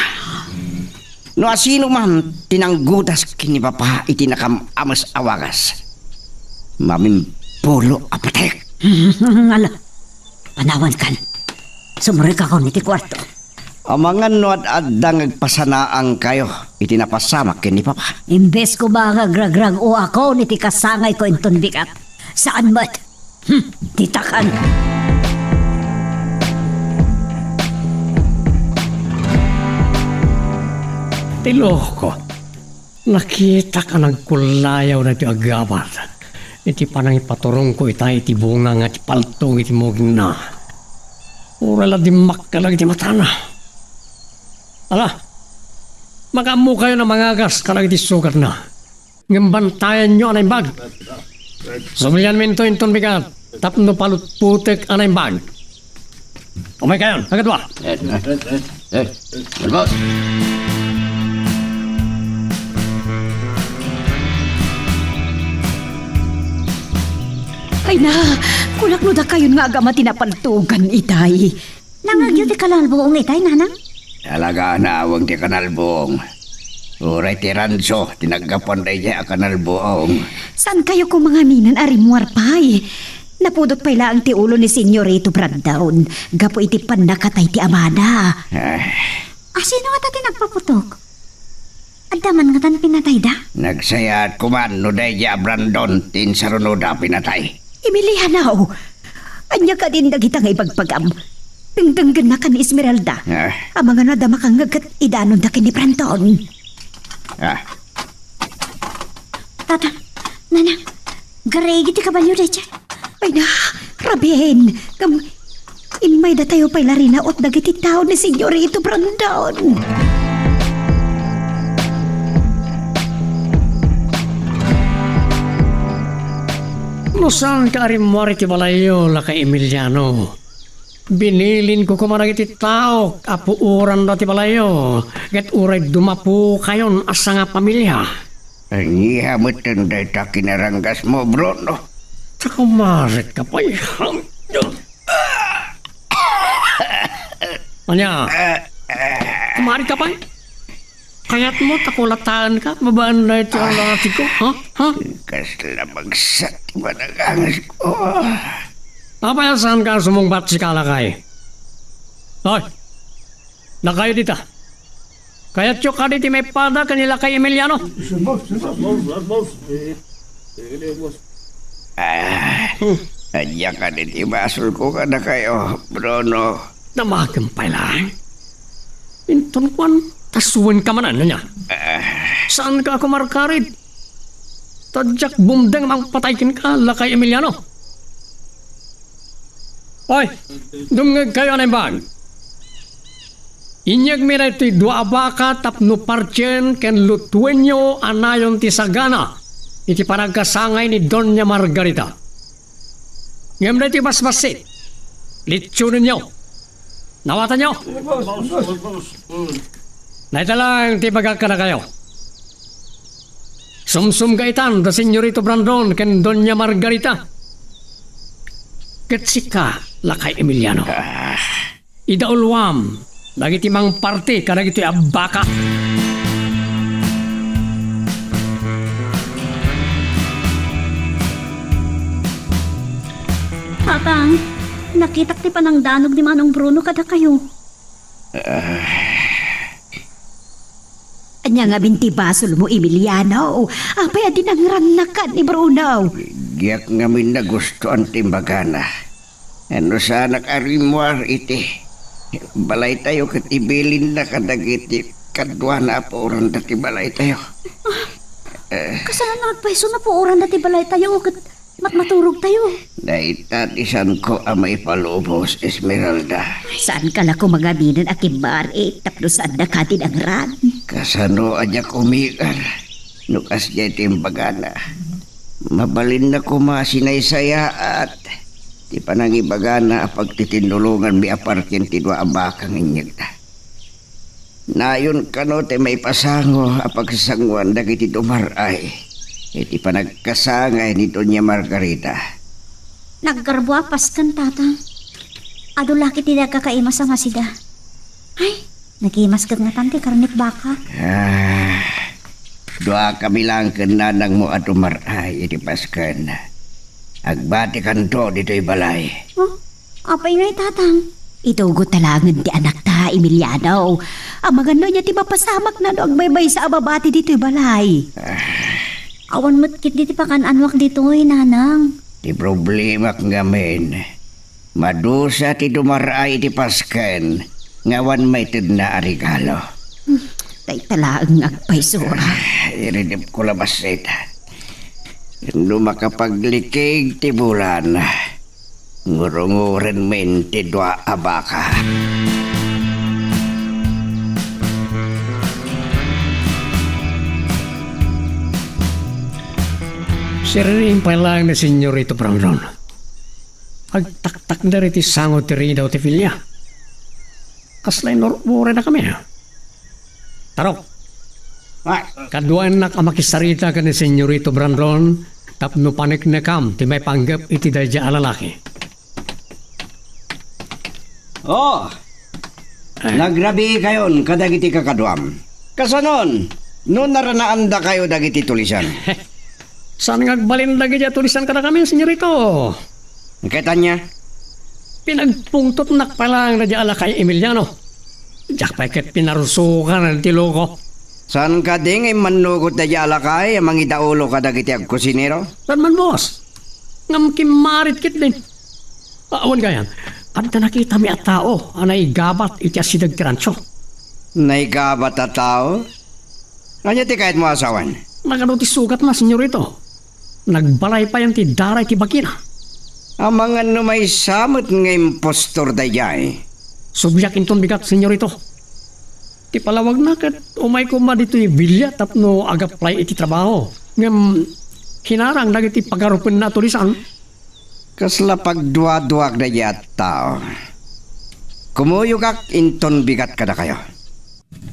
No asino man ti nanggudas ken ni Papa iti nakam-ames a wagas, mamimpulo a patek. Ala, panawankan. Sumrekakon iti kuarto. Amangan no ad-adda nga agpasanaankayo iti napasamak ken ni Papa. Imbes koma nga agragrag-oakon iti kasangayko inton bigat. Saan met? Hmm, ditakan. Ti loko. Nakitak a nagkullayaw daytoy a gabat iti panangipaturongko itay iti bunganga ti paltog iti mugingna. Uray la dimmakkel dagiti matana. Ala, makaammokayon a mangagas kadagiti sugatna. Ngem bantayanyo a naimbag. Sublianminto inton bigat tapno palutpotek a naimbag. Umaykayon, a kadua. Eh, eh, eh, eh, eh, Albot. Ay na, kunak no dakayon nga agama ti napaltogan itay. Nangngegyo ti kanalbuong itay, nanang? Talaga a naaweng ti kanalbuong. Uray ti rancho ti naggapuan daydiay a kanalbuong. Saankayo koma ngaminen a rimmuar pay? Napudot pay laeng ti ulo ni Senyorito Brandon gapu iti pannakatay ti amana. Ah. Asino ngata ti nagpaputok? Adda man ngatan pinatayda? Nagsayaat koman no daydiay a Brandon ti insarunoda a pinatay. Emiliano, ania kadin dagita nga ibagbagam? Dengdenggennakan ni Esmeralda. Ah. Amangan no adda makangngeg ket idanonda ken ni Brandon. Ah. Tata, nanang, garigi ti kabalio daydiay. Ay na, rabiin. Ngem, immaydatayo pay la rinaut dagiti tao ni Senyorito Brandon. No saanka a rimmuar iti balayyo, Lakay Emiliano, binilinko koma dagiti taok a puoranda ti balayyo, ket uray dumapukayon a sangapamilia. Ania metten dayta kinaranggasmo, Bruno? Ta kumaretka pay. Ania? Kumaretka pay? Kayatmo ta kulataenka babaen daytoy a lalakigo, ha? Ha? Kasla bagsa ti managangasko. Apay a saanka a sumungbat, sika, lakay? Hoy! Dakayo dita. Kayatyo kadi ti maipada ken ni Lakay Emiliano? Ah, ania kadi ti basolko kadakayo, Bruno? Damagen pay laeng. Inton kuan, ta suenka manen, ania? Ah. Saanka a kumarkarit? Ta diak bumdeng mangpatay kenka, Lakay Emiliano. Oy, dumngegkayo a naimbag. Inyegmi daytoy dua a baka tapno partien ken lutuenyo a nayon ti sagana iti panagkasangay ni Doña Margarita. Ngem daytoy basbassit, litsionenyo. Nawatanyo? Dayta laeng ti ibagak kadakayo. Sumsumga itan da Senyorito Brandon ken Doña Margarita. Ket sika, Lakay Emiliano. Ah. Idauluam dagiti mangparti kadagitoy a baka. Tatang, nakitak ti panangdanog ni Manong Bruno kadakayo. Ah. Ania ngamin ti basolmo, Emiliano? Apay a dinangrannakan ni Bruno? Diak ngamin nagustuan ti imbagana. No saanak a rimmuar iti balaytayo ket ibilinna kadagiti kaduana a puoranda ti balaytayo. Ah, kasano nga agpayso a puoranda ti balaytayo ket matmaturogtayo? Dayta ti saanko a maipalubos, Esmeralda. Saanka la koma ngamin a kimmaar-i tapno saannaka a dinangran? Kasano a diak umigar no kasdiay ti imbagana? Mabalinna koma a sinaysayaat ti panangibagana a pagtitinnulonganmi a parken ti dua a baka nga inyegda. Nayon kano ti maipasango a pagsasangoan dagiti dumar-ay iti panagkasangay ni Doña Margarita. Naggarbo a pasken, Tatang. Adu la ket ti nagkakaimas a masida. Ay, nagimas ket natan ti karnit baka. Ah, duakami laeng ken nanangmo a dumar-ay iti pasken. Agbatikanto ditoy balay. Oh, apay ngay, Tatang? Itugot ta laengen ti anakta, Emiliano. Amangan no ania ti mapasamakna no agbaybaysa a mabati ditoy balay. Ah. Awan met ketdi ti pakan-anuak ditoy, Nanang. Ti problemak ngamin, madusa ti dumar-ay iti pasken nga awan maitedna a regalo. Hmm, dayta laeng nga agpayso. Ah, iridepko la bassit. No makapaglikig ti bulan, ngurungurenmin ti dua a baka. Siriring pay laeng ni Senyorito Brandon. Agtaktakder iti sango ti ridaw ti filia. Kasla inurburenakami. Tarok. Ah. Kaduaennak a makisarita ken ni Senyorito Brandon tapno paneknekam ti maipanggep iti daydiay a lalaki. Oh, eh. Nagrabiikayon kadagiti kakaduam. Kasanon, no naranaandakayo dagiti tulisan? Saan nga agbalin dagiti a tulisan kadakami, Senyorito? Ket ania? Pinagpungtotnak pay laeng daydiay a lakay Emiliano. Diak pay ket pinarusokan ti loko. Saan kadi nga immannugot daydiay a lakay a mangidaulo kadagiti agkusinero? Saan man, boss? Ngem kimmarit ketdin. Ah, awan gayam, adda nakitami a tao a naigabat iti asideg ti rancho. Naigabat a tao? Ania ti kayatmo a sawen? Nagadu ti sugatna, Senyorito. Nagbalay payen ti daray ti bagina. Amangan no maysa met nga impostor daydiay. Subliak inton bigat, Senyorito. Ti palawagna ket umay koma ditoy bilia tapno agaplay iti trabaho. Ngem hinarang dagiti pagarupenna a tulisan. Kasla pagduaduak daydiay a tao. Kumuyogak inton bigat kadakayo.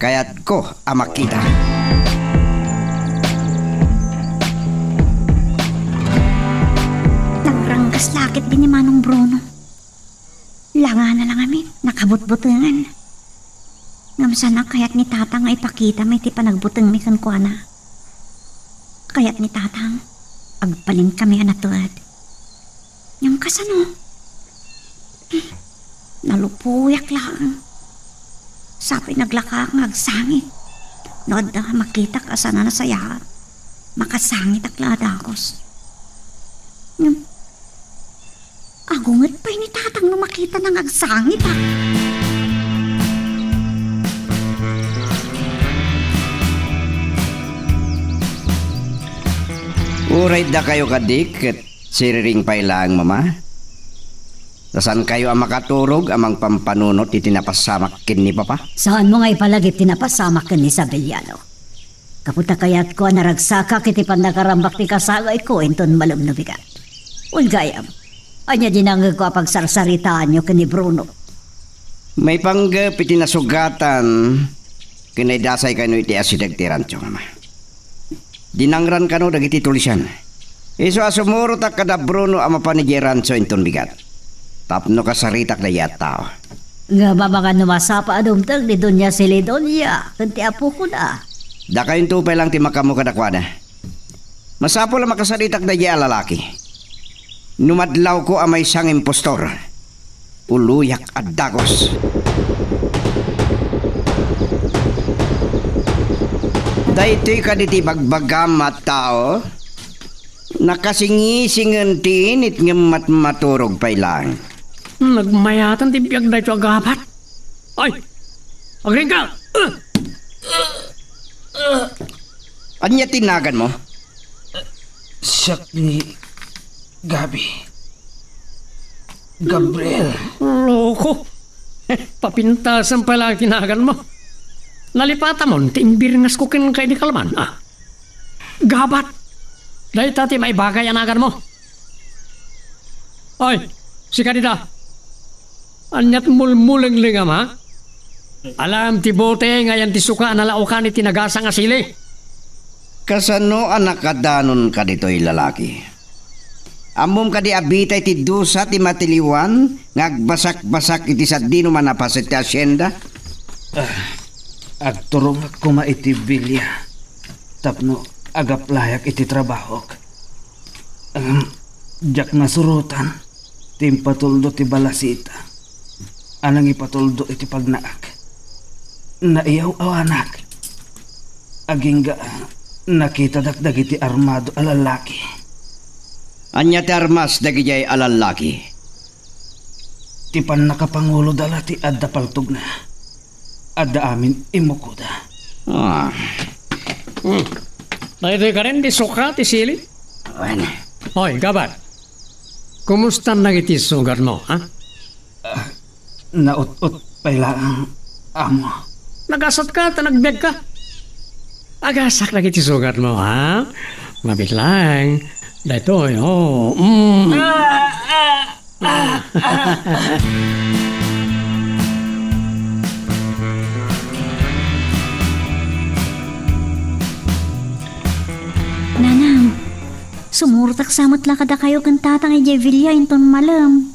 Kayatko a makita. Nagranggas la ketdi ni Manong Bruno. Langana la ngamin, nakabutbutengan. Ngem saan a kayat ni Tatang nga ipakitami ti panagbutengmi kenkuana. Kayat ni Tatang, agbalinkami a nated. Ngem kasano? Nalupoyak laeng. Sapay naglakaak nga agsangit. No adda makitak a saan a nasayaat, makasangitak la a dagus. Ngem, agunget pay ni Tatang no makitana nga agsangitak. Uray dakayo kadi ket siriring pay laeng, Mama. Ta saankayo a makaturog a mangpampanunot iti napasamak ken ni Papa? Saanmo nga ipalagip ti napasamak ken ni Sabeliano? Gapu ta kayatko a naragsakak iti pannakarambak ti kasangayko inton malem no bigat. Wen gayam, ania dinamagko a pagsarsaritaanyo ken ni Bruno? Maipanggep iti nasugatan ken naidasay kano iti asideg ti rancho, Mama. Dinangran kano dagiti tulisan. Isu a sumurotak kada Bruno a mapan idiay rancho inton bigat. Tapno kasaritak daydiay a tao. Ngem amangan no masapa a dumteng ni Doña Celidonia ken ti apokona. Dakayonto pay laeng ti makaammo kadakuada. Masapul a makasaritak daydiay a lalaki. No madlawko a maysa nga impostor, uloyak a dagus. Daytoy kadi ti bagbagam a tao? Nakasingisingen ti init ngem matmaturog pay laeng. Nagmayaten ti biag daytoy a gabat. Ay! Agriingka! Ania ti naganmo? Siak ni Gabi. Gabriel. Loko! Papintasem pay laeng ti naganmo. Nalipatamon ti imbirngasko kenka idi kalman, a? Gabat! Dayta ti maibagay a naganmo. Oy, sika dita. Aniat mulmulenglengam, ha? Alam ti bote nga ayan ti suka a nalaokan iti nagasa nga sili. Kasano a nakadanonka ditoy, lalaki? Ammom kadi a bitay ti dusa ti matiliwan nga agbasakbasak iti sadino man a paset ti hasienda? Ah, agturongak koma iti bilia tapno agaplayak iti trabahok. Ngem diak nasurotan ti impatuldo ti balasita a nangipatuldo iti pagnaak. Naiyaw-awanak. Agingga, nakitadak dagiti armado a lallaki. Ania ti armas dagidiay a lallaki? Ti pannakapanguloda la ti adda paltogna. Adda amin immukoda. Ah. Hmm. Daytoy kadi ti suka ti sili? Wen. Hoy, gabat. Kumusta dagiti sugatmo, ha? Ah, naut-ot pay laeng, amo. Nagasatka ta nagbiagka. Agasak dagiti sugatmo, ha? Mabiit laeng. Daytoy, oh. Mm. Ah, ah. Nanang, sumurotak sa met la kadakayo ken tatang idiay bilia inton malem.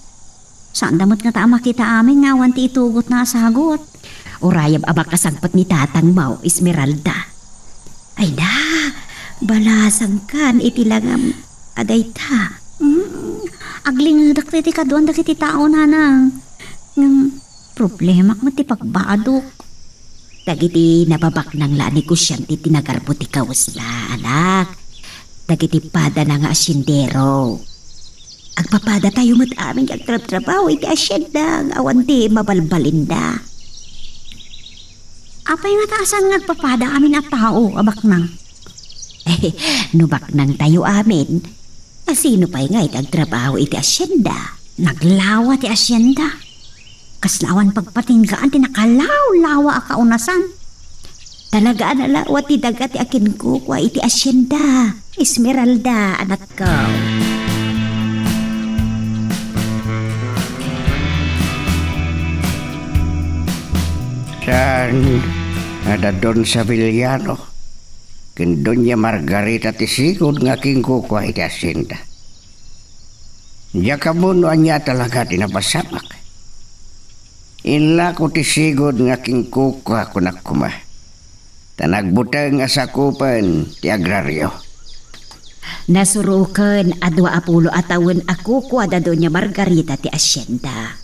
Saanda met ngata a makita amin nga awan ti itugotna a sagut. Urayem a makasangpet ni tatangmo, Esmeralda. Ay na, balasangkan iti langam a dayta. Mm, aglingedak iti kaduan dagiti tao, nanang. Ngem, problemak met ti pagbadok. Dagiti nababaknang la a negosiante ti nagarbo ti kawesna, anak. Dagiti padana nga asiendero. Agpapadatayo met amin nga agtrabtrabaho iti asienda nga awan ti mabalbalinda. Apay ngata a saan nga agpapada amin a tao a baknang? No baknangtayo amin, a sino pay ngay ti agtrabaho iti asienda? Naglawa ti asienda. Kasla awan pagpatinggaan ti nakalawlawa a kaunasan. Talaga a nalawa ti daga ti akinkukua iti asienda, Esmeralda, anakko. Saan a da Don Severiano ken Doña Margarita ti sigud nga akinkukua iti asienda? Diak ammo no ania talaga ti napasamak. Inlako ti sigud nga akinkukua, kunak koma, ta nagbuteng a sakupen ti agrario. Nasuroken a dua a pulo a tawen a kukua da Doña Margarita ti asienda.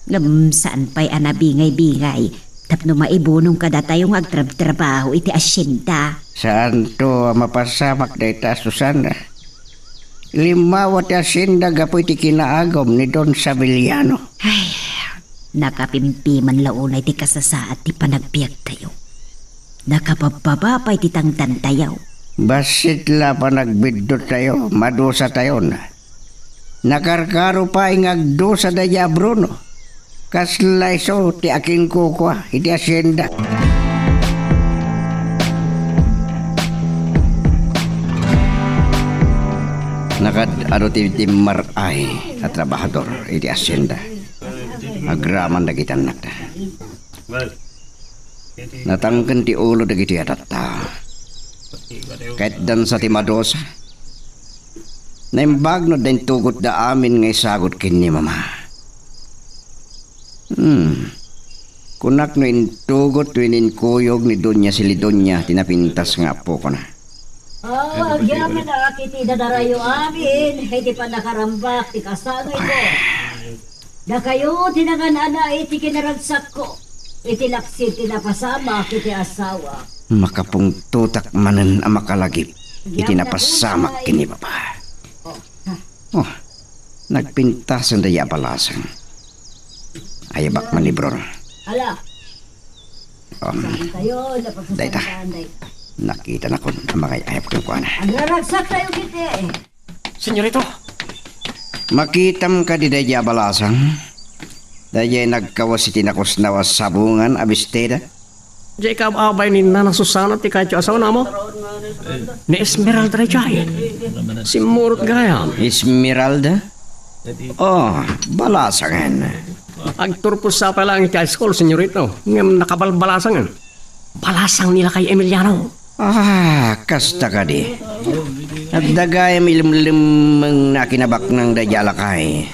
Ngem saan pay a nabingay-bingay tapno maibunong kadatayo nga agtrabtrabaho iti asienda. Saanto a mapasamak dayta, Susana. Limmawa ti asienda gapu iti kinaagum ni Don Severiano. Ay, nakapimpiman la unay ti kasasaad ti panagbiagtayo. Nakababbaba pay ti tangtantayo. Bassit la panagbiddutayo, madusatayon. Nakarkaro pay nga agdusa daydi a Bruno. Kasla isu ti akinkukua iti asienda. Nakaad-adu ti timmar-ay a trabahador iti asienda. Agraman dagiti annakda. Natangken ti ulo dagiti adatta. Ket dansa ti madusa. Naimbag no adda intugotda amin nga isagut ken ni Mama. Hmm. Kunak no intugot wenno inkuyog ni Doña Silidonia ti napintas nga apokona. Ah, agyamanak iti dadarayo amin iti pannakarambak ti kasangayko. Dakayo ti nangan-ana iti kinaragsakko, iti laksid ti napasamak iti asawa. Makapungtotak manen a makalagip iti napasamak ken ni Papa. Oh, nagpintasen daydi a balasang. Ayabak man ni Bruno. Ala. Um, Saan kayo? Dayta. Napagsasantaan, day. Nakitanakon a mangay-ayab kenkuana. Agraragsak tayo, kiti. Senyorito. Makitam kadi daydi a balasang? Daydi nagkawes iti nakusnaw a sabongan a bestida? Diay kaababay ni Nana Susana ti kayatyo a sawana mo? Ni Esmeralda daydiay. Simmurot gayam. Esmeralda? Oh, balasangen. Agturpos sa pay laeng iti high school, senyorito. Ngem nakabalbalasangen. Balasang ni lakay Emiliano. Ah, kasta kadi. Adda gayam ilemlemmengna a kinabaknang daydi a lakay.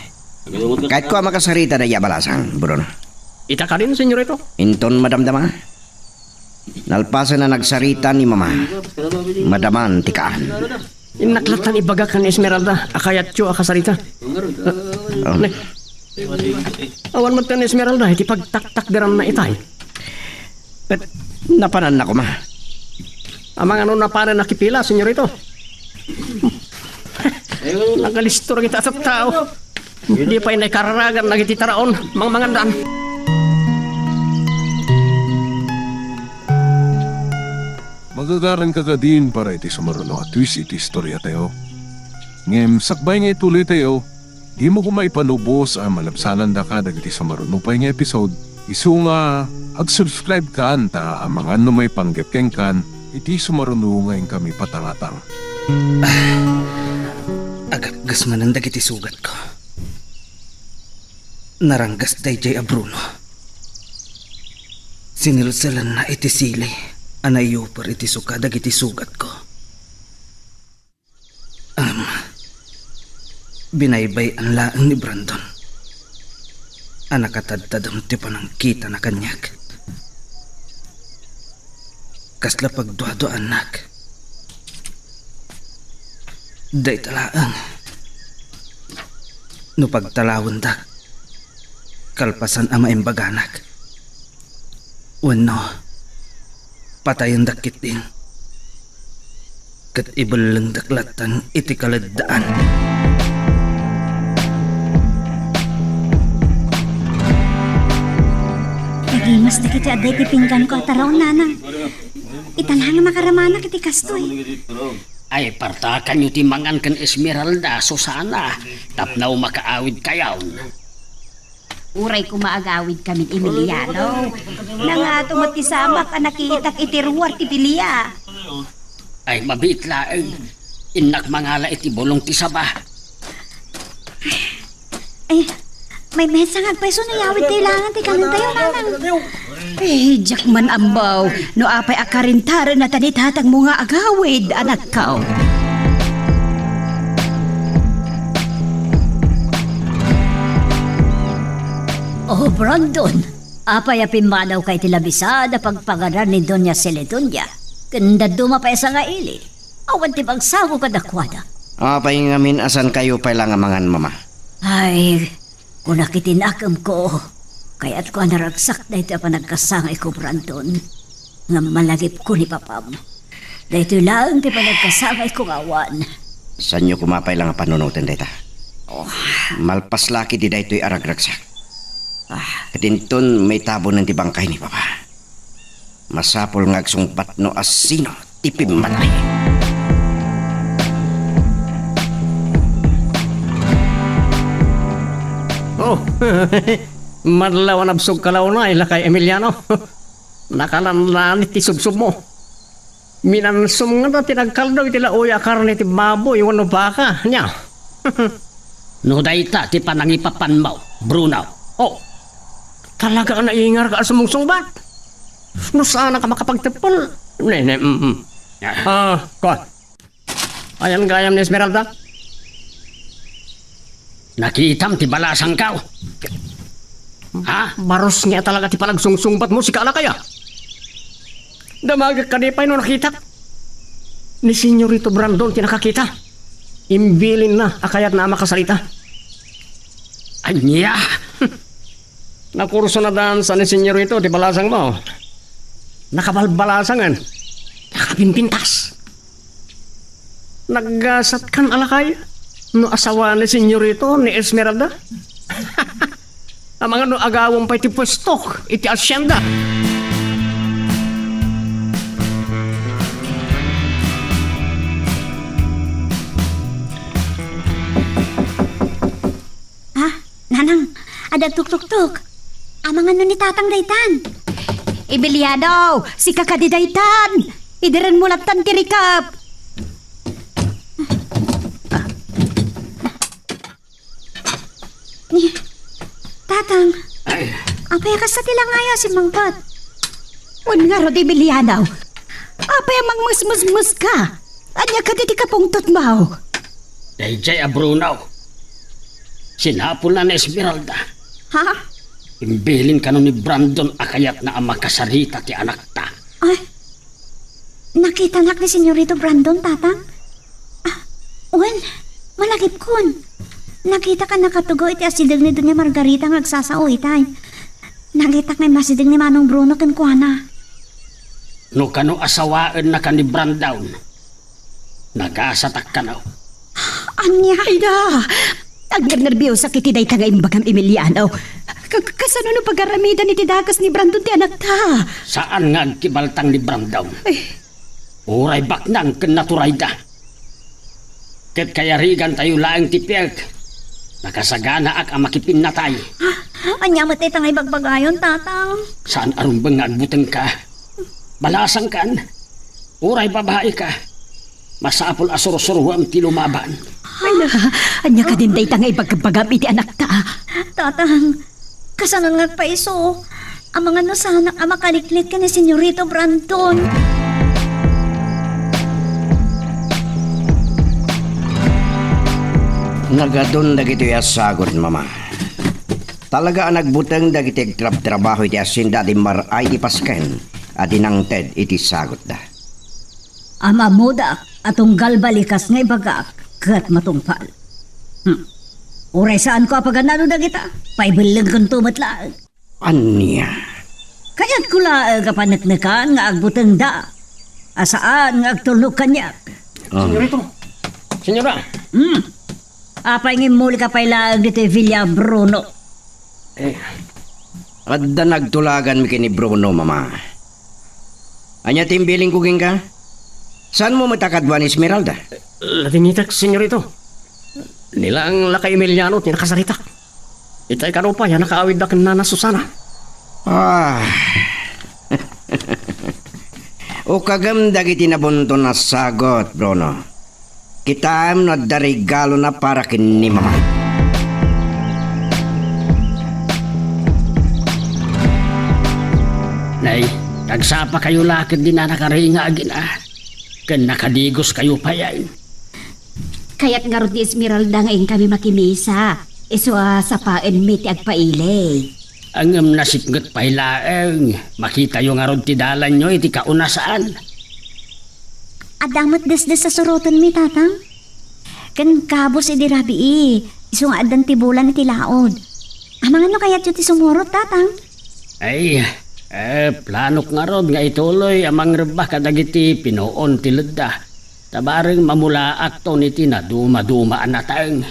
Kayatko a makasarita daydi a balasang, Bruno. Ita kadin, senyorito? Inton madamdama. Nalpasen a nagsarita ni Mama, madaman ti kaan. Innak lattan ibaga ken ni Esmeralda a kayatyo a kasarita. Oh. Ne. Awan met ken ni Esmeralda iti pagtaktakderanna itay. Ket napananna koma. Amangan no napanen a kipila, senyorito. Nagalistor kita a tattao. Di pay naikararagan dagiti taraon, mangmangandan. Magagaranka kadin para iti sumaruno a twist iti istoriatayo. Ngem sakbay nga ituloytayo, dimo koma ipanubos a malabsanandaka dagiti sumaruno pay nga episode. Isu nga ag-subscribe kan ta amangan no maipanggep kenkan iti sumaruno nga inkami patangatang. Agapgas manen dagiti sugatko. Naranggas daydiay a Bruno. Sinilsilanna iti sili a naiyuper iti suka dagiti sugatko. Ngem binaybay-an laeng ni Brandon a nakatadtadem ti panangkitana kaniak. Kasla pagduaduaannak. Dayta laeng no pagtalawendak kalpasan a maimbaganak. Wenno, patayendak ketdin, ket ibellengdak lattan iti kaleddaan. Nagimas dagiti adda iti pingganko a taraon, nanang. Ita laeng a makaramanak iti kastoy. Ay, partakanyo ti mangan ken Esmeralda, Susana, tapno makaawidkayon. Uray koma agawidkami ni Emiliano. Nangato met ti samak a nakitak iti ruar ti bilia. Ay, mabiit laeng. Innak mangala iti bulong ti saba. Ay, may mesa nga agpayso no yawid ti langan ti kanentayo, nanang. Eh, diak man ammo no apay a karintarenna ta ni tatangmo nga agawid, anakko. Oh, Brandon, apay a pimmanawka iti labisan a pagpagaran ni Doña Celedonia? Ken dadduma pay a sangaili. Awan ti magsao kadakuada. Apay ngamin a saankayo pay la nga mangan, Mama? Ay, kunak iti nakemko, kayatko a naragsak daytoy a panagkasangayko, Brandon. Ngem malagipko ni papam. Daytoy laeng ti panagkasangayko nga awan. Saanyo koma pay la nga panunoten dayta? Oh. Malpas la ketdi daytoy a ragragsak. Ah. Ket inton maitabonen ti bangkay ni Papa, masapul nga agsungbat no asino ti pimmatay. Oh, madlaw a nabsogka la unay, Lakay Emiliano. Nakalanlanit ti subsubmo. Minansom ngata ti nagkaldaw iti laoy a karne ti baboy wenno baka, nia? No dayta ti panangipapanmo, Bruno. Oh, talaga a naingarka a sumungsungbat. No saanka makapagteppel, ne, ne, mm, mm. Ah, kuan. Ayan gayam ni Esmeralda. Nakitam ti balasangko. Ha? Barus nga talaga ti panagsungsungbatmo, sika a lakaya. Damagek kadi pay no nakitak. Ni Senyorito Brandon ti nakakita. Imbilinna a kayatna a makasarita. Ania? Nakurso na dansa ni Senyorito ti balasangmo. Nakabalbalasangen. kapimpintas. Naggasatkan a lakay no asawa ni Senyorito ni Esmeralda? Amangan no agawem pay ti puesto iti asienda. Ah, nanang, adda agtuktuktok. Amangan no ni tatang daytan. Emiliano, sika kadi daytan. Idirenmo lattan ti rikep. Ni, tatang, apay a kasta ti langaya a simmangpet? Wen ngarud, Emiliano, apay a mangmesmesmeska? Ania kadi ti kapungtotmo? Daydiay a Bruno. Sinapulna ni Esmeralda. Ha? Imbilin kano ni Brandon a kayatna a makasarita ti anakta. Ay, nakitanak ni Senyorito Brandon, tatang? Ah, wen, malagipkon. Nakitak a nakatugaw iti asideg ni Doña Margarita nga agsasao itay. Nakitak nga immasideg ni Manong Bruno kenkuana. No kano asawaennaka ni Brandon, nagasatak kano. Ania? Aida! Agnernerbiosak iti dayta nga imbagam, Emiliano. Ka-, kasano no pagaramidan iti dakes ni Brandon ti anakta? Saan nga agkibaltang ni Brandon. Ay. Uray baknang ken naturayda. Ket kayarigantayo laeng ti piek. Nakasaganaak a makipinnatay. Ah, ania met dayta nga ibagbagayon, tatang? Saan a rumbeng nga agbutengka. Balasangkan. Uray babaika. Masapul a sursuruem ti lumaban. Ay na, ania kadin dayta nga ibagbagam iti anakta? Tatang, kasanon nga agpaiso? Amangan no saanak a makaliklik ken ni Senyorito Brandon. Nagadun dagitoy a sagut, Mama. Talaga a nagbuteng dagiti agtrabtrabaho iti asienda a di mar-ay ti pasken a di nangted iti sagutda. Am-ammodak a tunggal balikas nga ibagak ket matungpal. Hmm. Uray saanko a paganano dagita, paibellengkonto met laeng. Ania? Kayatko laeng a paneknekan nga agbutengda, a saan nga agtulnog kaniak. Ah. Senyorito! Senyora! Hmm. Apay nga immulika pay laeng ditoy Villa Bruno? Eh, adda nagtulaganmi ken ni Bruno, Mama. Ania ti imbilinko kenka? Saanmo met a kadua ni Esmeralda? Ladingitek, senyorito. Ni laeng lakay Emiliano ti nakasarita. Itay kano pay a nakaawidda ken Nana Susana. Ah. Ukagem dagiti nabunton a sagut, Bruno. Kitaem no adda regalona para ken ni Mama. Nay, agsapakayo la ket di nakaringa agina. Ken nakadigoskayo pay. Kayat ngarud ni Esmeralda nga inkami makimisa. Isu a sapaenmi ti agpaili. Ngem nasipnget pay laeng, makitayo ngarud ti dalanyo iti kauna saan. Adda met desdes a surotenmi, Tatang. Ken kabus idi rabii, isu nga addan ti bulan iti laud. Amangan no kayatyo ti sumurot, Tatang? Ay, eh, planok ngarud nga ituloy a mangrebba kadagiti pinuon ti ledda. Ta bareng mamulaakton iti nadumaduma a nateng.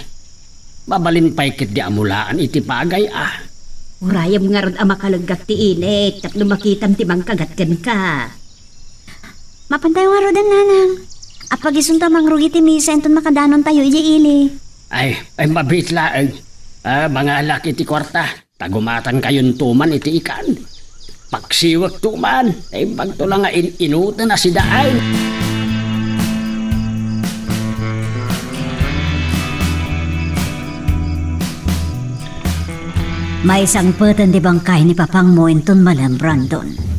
Mabalin pay ketdi a mulaan iti pagay a. Urayem ngarud a makaleggak ti init tapno makitam ti mangkagat kenka. Mapantayo ngaruden, Nanang. Apagisunto a mangrugi ti misa inton makadanontayo idiay ili. Ay, ay, mabiit laeng. Ah, mangalak iti kuarta. Ta gumatangkayonto man iti ikan. Paksiwekto man, ta imbagto la nga in-inuten a sidaay. Maisangpeten ti bangkay ni papangmo inton malem, Brandon.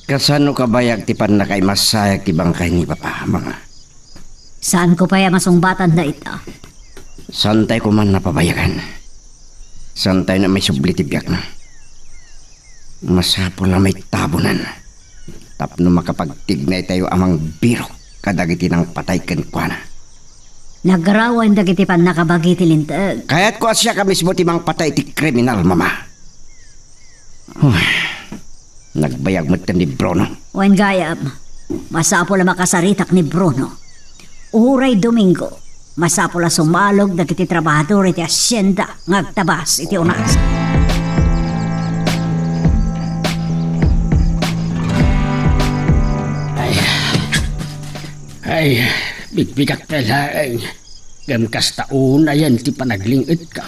Kasano kabayag ti pannakaimasayak ti bangkay ni Papa, Mama? Saanko pay a masungbatan dayta. Saantay koma a pabayagan. Saantay a maisubli ti biagna. Masapul a maitabonan tapno makapagtignaytayo a mangbirok kadagiti nangpatay kenkuana. Nagrawen dagiti pannakabagi ti Linteg. Kayatko a siak a mismo ti mangpatay iti kriminal, Mama. Huh. Nagbayag met ni Bruno. Wen gayam, Masapul a makasaritak ni Bruno. Uray Domingo, masapul a sumalog dagiti trabahador iti hacienda nga agtabas iti unas. Ay, ay, bigbigak pay laeng. Ngem kasta unayen ti panagling-etko.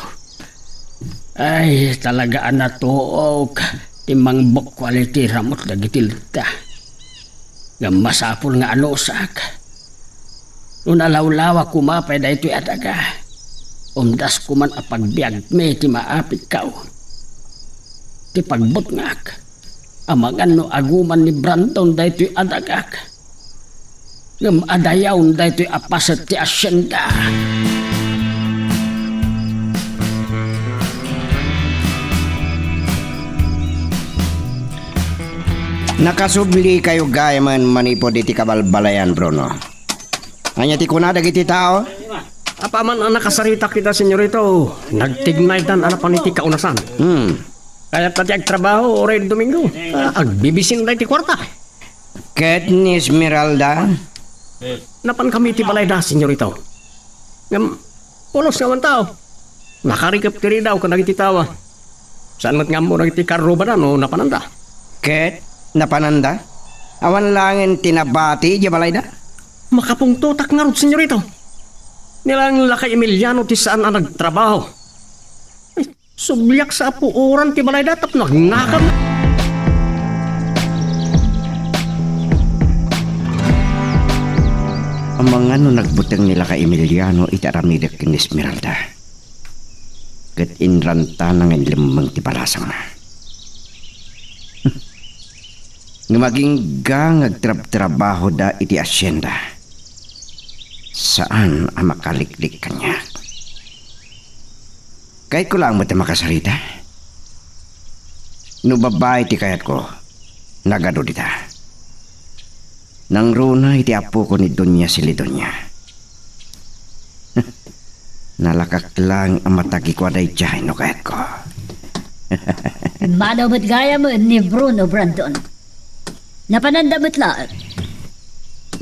Ay, talaga a natuok ti mangbukkual iti ramut dagiti lutta. Ngem masapul nga anusak. No nalawlawa koma pay daytoy a daga, umdas koman a pagbiagmi ti maapitko. Ti pagbutngak, amangan no aguman ni Brandon daytoy a dagak. Ngem adayaw daytoy a paset ti hacienda. Nakasublikayo gayamen manipud iti kabalbalayan, Bruno. Ania ti kuna dagiti tao? Apaman a nakasaritak ita, senyorito, nagtignaydan a napan iti kaunasan. Hmm. Kayatna ti agtrabaho, uray Domingo. Ah, agbibisin da iti kuarta. Ket ni Esmeralda? Napan kami iti balayda, senyorito. Ngem, pulos nga awan tao. Nakarikep ti ridaw kadagiti tao. Saan met nga ammo dagiti karrubada no napananda. Ket napananda? Awan laengen ti nabati idiay balayda? Makapungtotak ngarud, senyorito. Ni laeng lakay Emiliano ti saan a nagtrabaho. Ay, subliak sa apuoran ti balayda tapno agnakam. Amangan no nagbuteng ni lakay Emiliano iti aramidek ken ni Esmeralda. Ket inrantana nga inlemmeng ti balasangna. Ngem agingga nga agtrabtrabahoda iti hacienda, saan a makaliklik kaniak. Kayatko laeng met a makasarita. No babai ti kayatko, nagadu dita. Nangruna iti apoko ni Doña Celidonia. Nalakak laeng a matagikuada idiay no kayatko. Mano met gayamen ni Bruno Brandon. Napananda met laeng.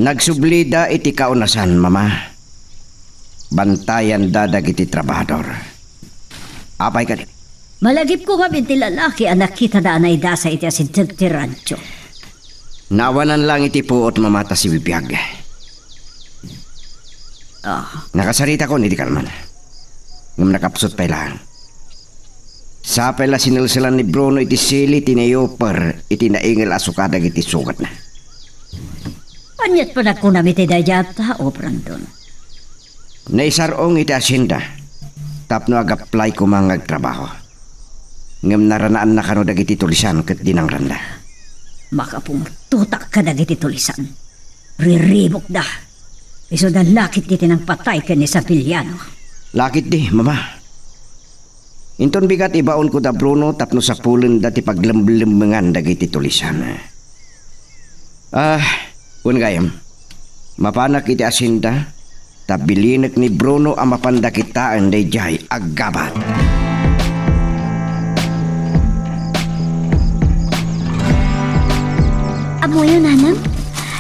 Nagsublida iti kaunasan, Mama. Bantayanda dagiti trabahador. Apay kadi? Malagipko ngamin ti lalaki a nakitada a naidasa iti asinteg ti rancho. Naawanan laeng iti puot, Mama, ta sibibiag. Ah. Nakasaritakon iti kalman. Ngem nakapsut pay laeng. Sa pay la sinelselan ni Bruno iti sili ti nayoper iti naingel a suka dagiti sugatna. Ania't panagkunam iti daydiay a tao, Brandon? Naisar-ong iti hacienda tapno ag-apply koma nga agtrabaho. Ngem naranaanna kano dagiti tulisan ket dinangranda. Makapungtotak kadagiti tulisan. Riribukda. Isuda lakit iti nangpatay ken ni Sapiliano. Lakit di, Mama. Inton bigat ibaonko da Bruno tapno sapulenda ti paglemlemmengan dagiti tulisan. Ah, wen gayam, mapanak iti hacienda, ta bilinek ni Bruno a mapanda kitaen daydiay a gabat. Ammoyo, Nanang,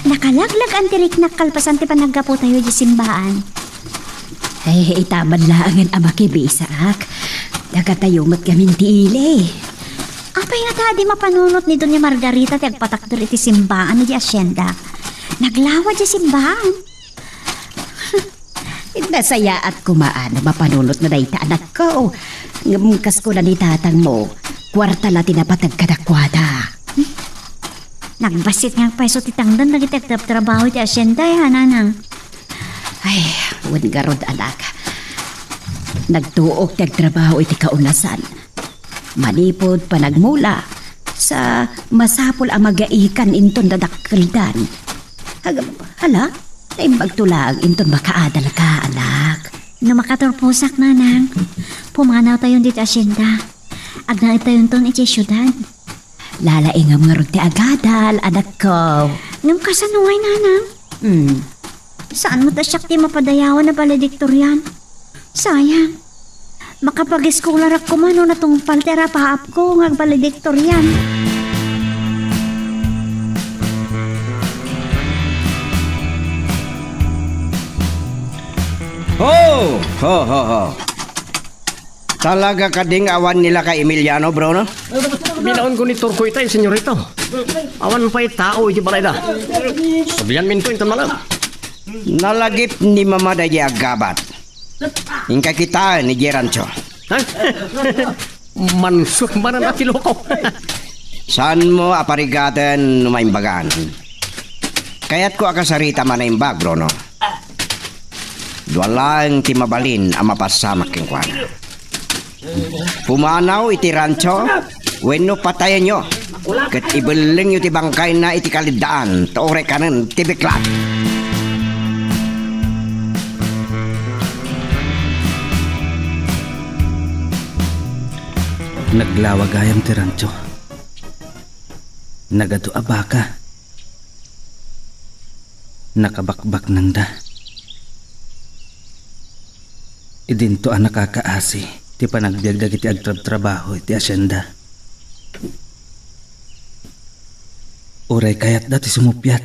nakalaglag-an ti riknak kalpasan ti panaggapu tayo di simbaan. Ay, ita man laengen a makibisaak. Dagatayo met ngamin ti ili. Apay ngata a di mapanunot ni Doña Margarita ti agpatakder iti simbaan iti hacienda? Naglawa di simbaan. Nasayaat koma a no mapanunotna dayta, anakko. Ngem kas kuna ni tatangmo, kuarta la ti napateg kadakuada. Nagbassit nga agpayso ti tangdan dagiti agtrabtrabaho iti hacienda, a, Nanang? Ay, wen ngarud, anak. Nagtuok ti agtrabaho iti kaunasan. Manipud panagmula, sa masapul a magaikan inton dadakkeldan. Ag-, hala, naimbagto laeng inton makaadalka, anak. No makaturposak, Nanang, pumanawtayon ditoy hacienda. Agnaedtayonton idiay siudad. Lalaingam ngarud ti agadal, anakko. Ngem kasano ngay, Nanang? Hmm. Saan met a siak ti mapadayawan a valedictorian? Sayang. Makapag-eskolarak koma no natungpal ti arapaapko nga agvaledictorian. Ho! Ho, ho, ho. Talaga kadi nga awan ni Lakay Emiliano, Bruno? Binaonko ni Turco itay, senyorito. Awan pay tao iti balayda. Sabianminto inton malem. Nalagip ni Mama daydi aggabat. Inka kitaen idiay rancho. Ha? Mansot manen a ti loko. Saanmo a parigaten no maimbagan? Kayatko a kasarita a manaimbag, Bruno. Dua laeng ti mabalin a mapasamak kenkuana. Pumanaw iti rancho wenno patayenyo, ket ibellengyo ti bangkayna iti kaliddaan ta uray kanen ti biklat. Naglawa gayam ti rancho. Nagadu a baka. Nakabakbaknangda. Idinto a nakakaasi ti panagbiag dagiti agtrabtrabaho iti asienda. Uray kayatda ti sumuppiat,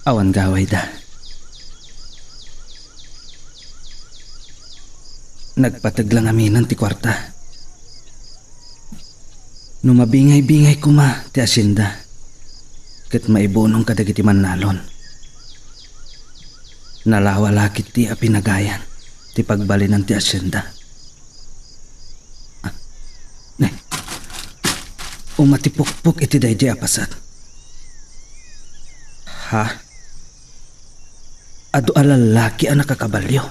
awan gawayda. Nagpateg la ngaminen ti kuarta. No mabingay-bingay koma ti asienda, ket maibunong kadagiti mannalon. Nalawa la ketdi a pinagayan ti pagbalinan ti asienda. Ah, ne. Umatipukpok iti daydi a paset. Ha? Adu a lallaki a nakakabalio.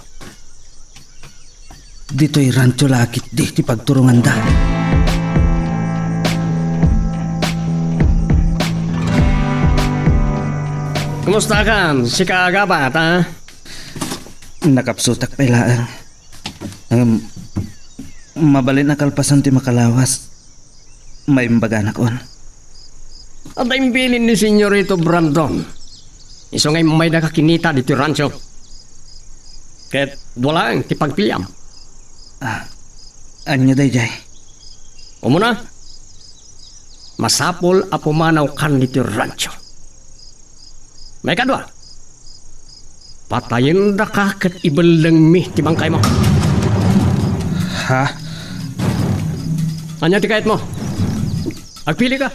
Ditoy rancho la ketdi ti pagturonganda. Kumustakan, sika a gabat, a? Nakapsutak pay laeng. Em, mabalin a kalpasan ti makalawas. Maimbaganak on. Adda imbilin ni Senyorito Brandon. Isu nga immaydaka kinita ditoy rancho. Ket dua laeng ti pagpiliam. Ah, ania daydiay? Umuna, masapul a pumanawkan ditoy rancho. Maikadua, patayendaka ket ibellengmi ti bangkaymo. Ha? Ania ti kayatmo? Agpilika.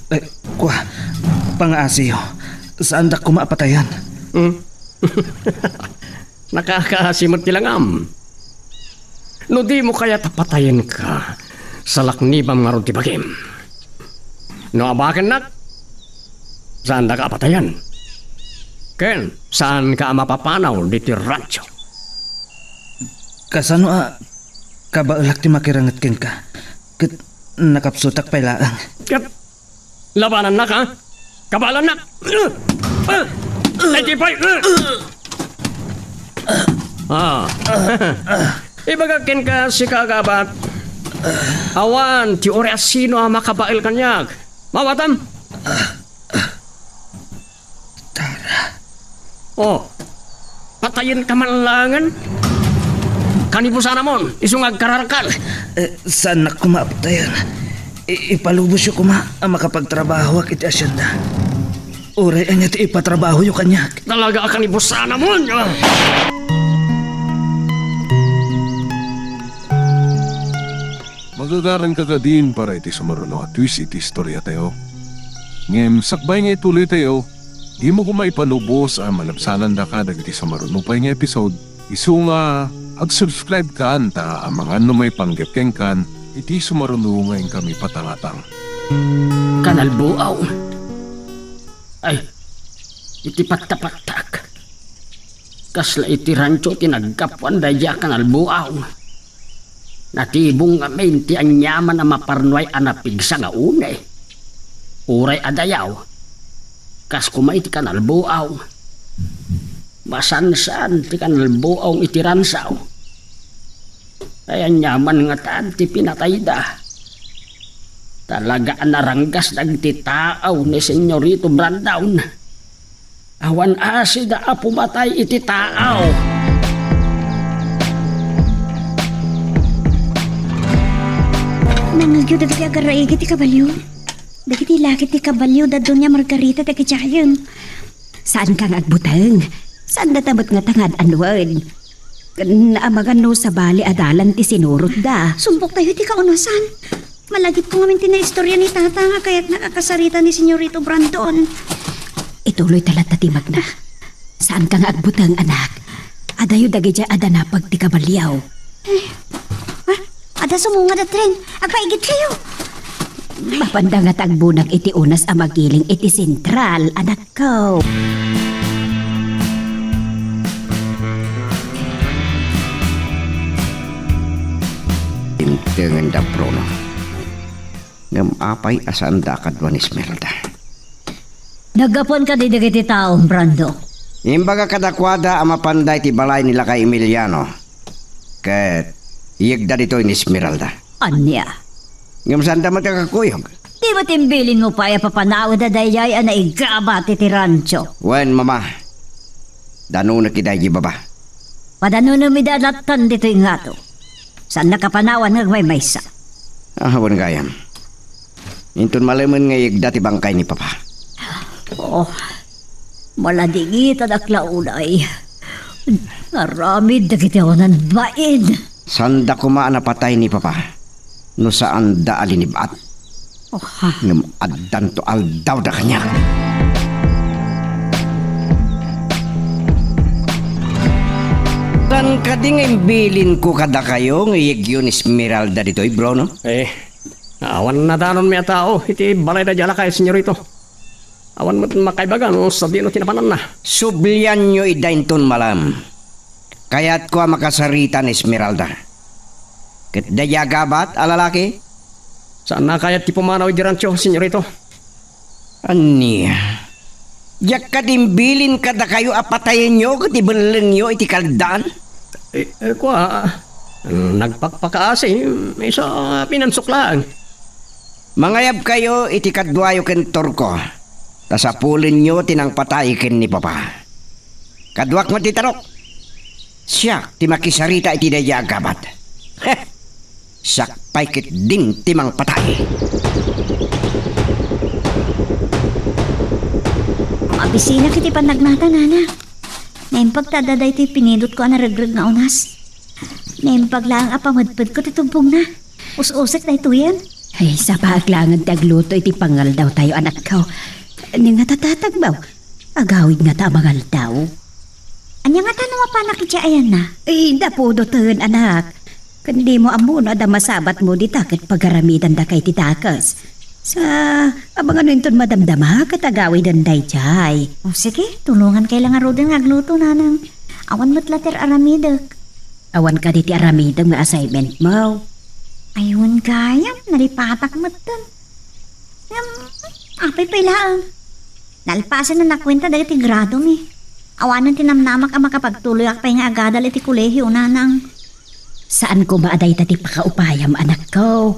Eh, kua, pangaasiyo. Saandak koma a patayen. Hmm? Nakakaasi met ti langam. No dimo kayat a patayenka, salaknibam ngarud ti bagim. No abakennak, saandaka a patayen. Ken saanka a mapapanaw ditoy rancho. Kasano a kabaelak ti makirenget kenka? Ket nakapsutak pay laeng. Ket Labanannak, ha? Kabaelannak! Ay, ti pay! Ah. Ibagak kenka, sika a gabat. Awan ti uray a sino a makabael kaniak. Mawatam? Tara. Oh, patayenka man laengen. Kanibusanamon, isu nga agkararkal. Eh, saannak koma a patayen. I-, ipalubosyo koma a makapagtrabahoak iti asienda. Uray ania ti ipatrabahoyo kaniak. Talaga a kanibusanamon, ah! Magagaranka kadin para iti sumaruno a twist iti istoriatayo. Ngem sakbay nga ituloytayo, dimo koma ipalubos a malabsanandaka dagiti sumaruno pay nga episode, isu nga ag-subscribe kan ta amangan no maipanggep kenkan iti sumaruno nga inkami patangatang. Kanalbuaw. Ay, iti pattapattak. Kasla iti rancho ti naggapuan daydi a kanalbuaw. Natibong ngamin ti aniaman a maparnuay a napigsa nga une. Uray a dayaw, kas koma iti kanalbuaw. Masansan ti kanalbuaw iti ransaw. Ay, aniaman ngatan ti pinatayda. Talaga a naranggas dagiti taaw ni Senyorito Brandon. Awan asida a pumatay iti taaw. Nangngegyo dagiti agar-aig iti kabalio. Dagiti laki ti kabalio da Doña Margarita dagiti ayen. Saanka nga agbuteng. Saan data met nga tangad anuen? Ken amangan no sabali a dalan ti sinurotda. Sumpok tayo ti kaunasan. Malagipko ngamin ti naistorya ni Tata nga kayatnak a kasarita ni Senyorito Brandon. Ituloy ta latta ti magna. Saanka nga agbuteng, anak. Adayo dagidiay a danapag ti kabalio. Eh, ah, adda sumungad a tren. Agpaigidkayo. Mapanda nga tagbunak iti unas a magiling iti sentral, anakko. Intengenda, Bruno. Ngem apay a saanda a kadua ni Esmeralda? Naggapuan kadi dagiti tao, Brando? Imbaga kadakuada a mapanda iti balay ni lakay Emiliano. Ket iyegda ditoy ni Esmeralda. Ania? Ngem saanda met a kakuyog. Di met imbilinmo pay a papanawenda daydiay a naigabat iti rancho? Wen, Mama. Danunek ida idiay baba. Padanonem ida lattan ditoy ngato. Saannak a panawan nga agmaymaysa. Ah, wen gayam. Inton malemen nga iyegda ti bangkay ni Papa. Oh, maladingitanak la unay. Aramid dagiti awanan bain. Saanda koma a napatay ni Papa no saanda a linib-at. Oh, ha. Ngem addanto aldawda kaniak. Saan kadi nga imbilinko kadakayo nga iyegyo ni Esmeralda ditoy, Bruno? Eh, awan nadanonmi a tao iti balayda idiay lakay, senyorito. Awan met makaibaga no sadino ti napananna. Sublianyo ida inton malem. Kayatko a makasarita ni Esmeralda. Ket daydiay a gabat a lalaki? Saanna a kayat ti pumanaw idiay rancho, senyorito. Ania? Diak kadi imbilin kadakayo a patayenyo ket ibellengyo iti kaldaan? Eh, eh, kua, nagpakpakaasi, isu a pinansuklaan. Mangayabkayo iti kaduayo ken Turko, ta sapulenyo ti nangpatay ken ni Papa. Kaduak met ti tarok. Siak ti makisarita iti daydiay a gabat. Heh! Siak pay ketdin ti mangpatay. Mabisinak iti pannagnata, nana. Naimbag ta adda daytoy pinidotko a naregreg nga unas. Naimbag laeng a pamedpedko ti tubbongna. Us-usek daytoyen. Ay, sapaak laengen ti agluto iti pangaldaw tayo, anakko. Ania ngata tatagbaw? Agawid ngata a mangaldaw? Ania ngata no mapanak iti ayanna? Ay, napudoten, anak. Ken dimo ammo no adda masabatmo dita ket pagaramidandaka iti dakes. Sa, amangan no inton madamdama ket agawiden daydiay. O, sige, tulongankay la ngaruden nga agluto, nanang. Awan met la ti ar-aramidek. Awan kadi ti aramidem nga assignment mo? Ay, wen gayam, nalipatak metten. Ngem, apay pay laeng? Nalpasen a nakuenta dagiti gradomi. Awanen ti namnamak a makapagtuloyak pay nga agadal iti kolehio, nanang. Saan koma a dayta ti pakaupayam, anakko.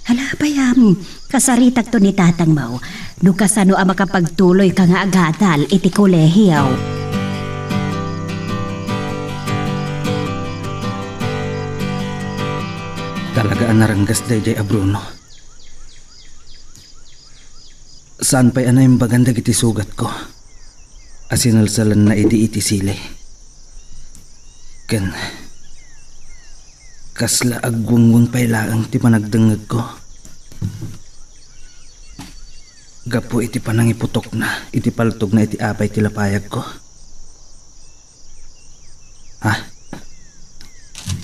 Hala, payam, kasaritakto ni tatangmo no kasano a makapagtuloyka nga agadal iti kolehio. Talaga a naranggas daydiay a Bruno. Saan pay a naimbagan dagiti sugatko a sinalsalanna idi iti sili. Ken kasla agwengweng pay laeng ti panagdengngegko gapu iti panangiputokna iti paltogna iti apay ti lapayagko. Ha?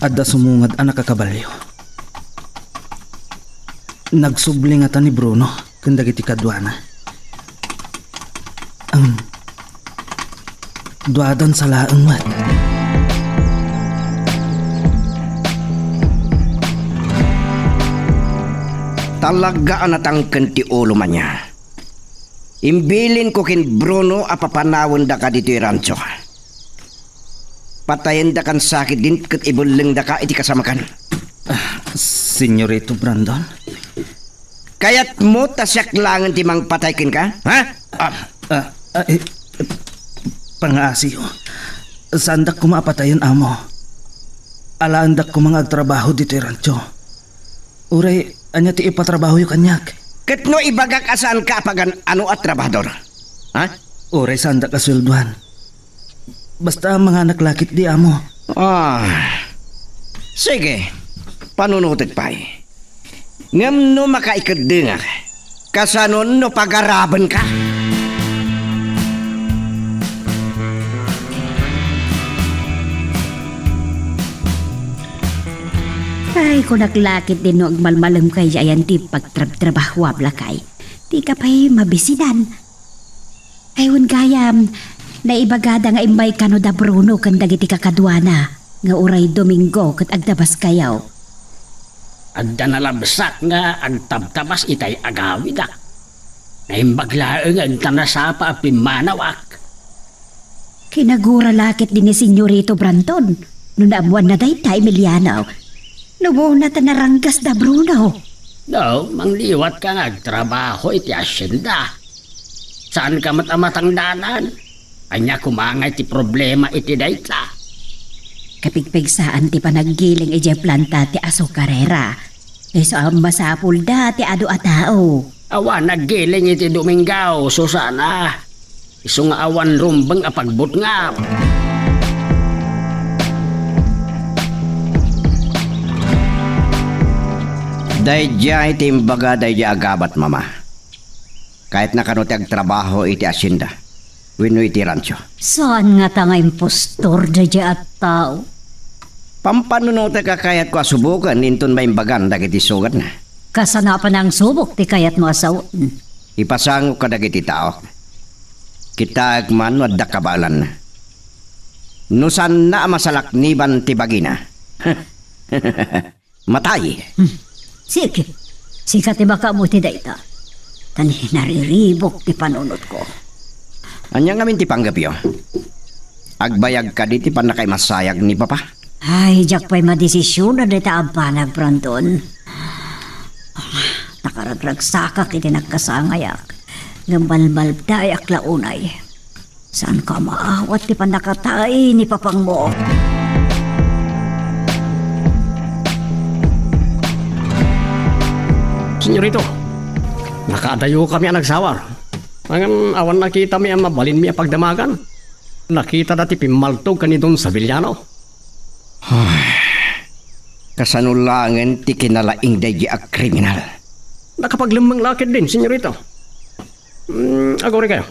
Adda sumungad a nakakabalio. Nagsubli ngata ni Bruno ken dagiti kaduana. Ang duadan sa laeng met. Talaga a natangken ti ulo, ania. Imbilinko ken Bruno a papanawendaka ditoy rancho. Patayendakan sa ketdin ket ibellengdaka iti kasamakan. Ah, Senyorito Brandon? Kayatmo ta siak laengen ti mangpatay kenka? Ha? Ah. Ah, ah, eh, pangaasiyo. Saandak koma a patayen, amo. Alaendak koma nga agtrabaho ditoy rancho. Uray, ania ti ipatrabahoyo kaniak? Ket no ibagak a saanka a pagan-ano a trabahador? Ha? Uray saandak a sueldoan. Basta manganak la ketdi, amo. Ah, sige. Panunotek pay. Ngem no makaikeddengak, kasanon no pagarabenka? Ay, kunak la ketdin no agmalmalemkay diay ayan ti pagtrabtrabahuam, lakay. Dika pay mabisinan. Ay, wen gayam, naibagada nga immay kano da Bruno ken dagiti kakaduana, nga uray Domingo ket agtabaskayo. Adda nalabsak nga agtabtabas itay agawidak. Naimbag laengen ta nasapa a pimmanawak. Kinagura la ketdi ni Senyorito Brandon no naammuanna dayta, Emiliano. Lubongna ta naranggas da Bruno. No, mangliwatka nga agtrabaho iti hacienda. Saanka met a matangdanan? Ania koma ngay ti problema iti dayta? Kapigpigsaan ti panaggiling idiay planta ti asukarera. Isu a masapulda ti adu a tao. Awan aggiling iti Domingo, Susana. Isu nga awan rumbeng a pagbutngam. Daydiay ti imbaga daydiay a gabat, Mama. Kayatna kano ti agtrabaho iti hacienda wenno iti rancho. Saan ngata nga impostor daydiay a tao? Pampanunotek a kayatko a suboken inton maimbagan dagiti sugatna. Kasano a panangsubok ti kayatmo a sawen? Ipasangok kadagiti tao. Kitaek man no adda kabaelanna. No saanna a masalakniban ti bagina. Matay. Hmm. Sige. Sika ti makaammo iti dayta. Ta nariribuk ti panunotko. Ania ngamin ti panggepyo? Agbayag kadi ti pannakaimasayag ni Papa? Ay, diak pay madesisionan dayta a banag, Brandon. Nakaragragsakak iti nagkasangayak. Ngem malmaldayak la unay. Saanka a maawat ti pannakatay ni papangmo? Senyorito, nakaadayokami a nagsawar. Ngem awan nakitami a mabalinmi a pagdamagan. Nakitada ti pimmaltog ken ni Don Sevillano. Ay, kasano laengen ti kinalaing daydi a kriminal? Nakapaglemmeng la ketdin, senyorito. Mm, agurikayo.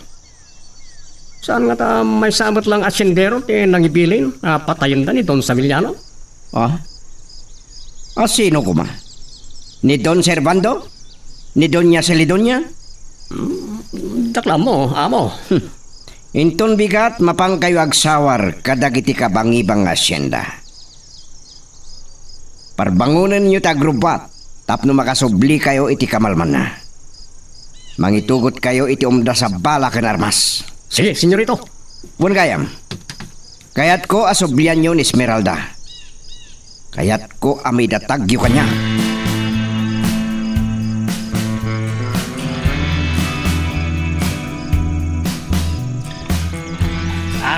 Saan ngata maysa met lang a sendero ti nangibilin a patayenda ni Don Sevillano? Ah? A sino koma? Ni Don Servando? Ni Doña Celidonia? Mm, dakla mo, amo. Hmm. Inton bigat, mapankayo agsawar kadagiti kabangibang nga hacienda. Parbangonenyo ti agrubbuat tapno makasublikayo iti kamalmanna. Mangitugotkayo iti umdas a bala ken armas. Sige, senyorito. Wen gayam, kayatko a sublianyo ni Esmeralda. Kayatko a maidatagyo kaniak.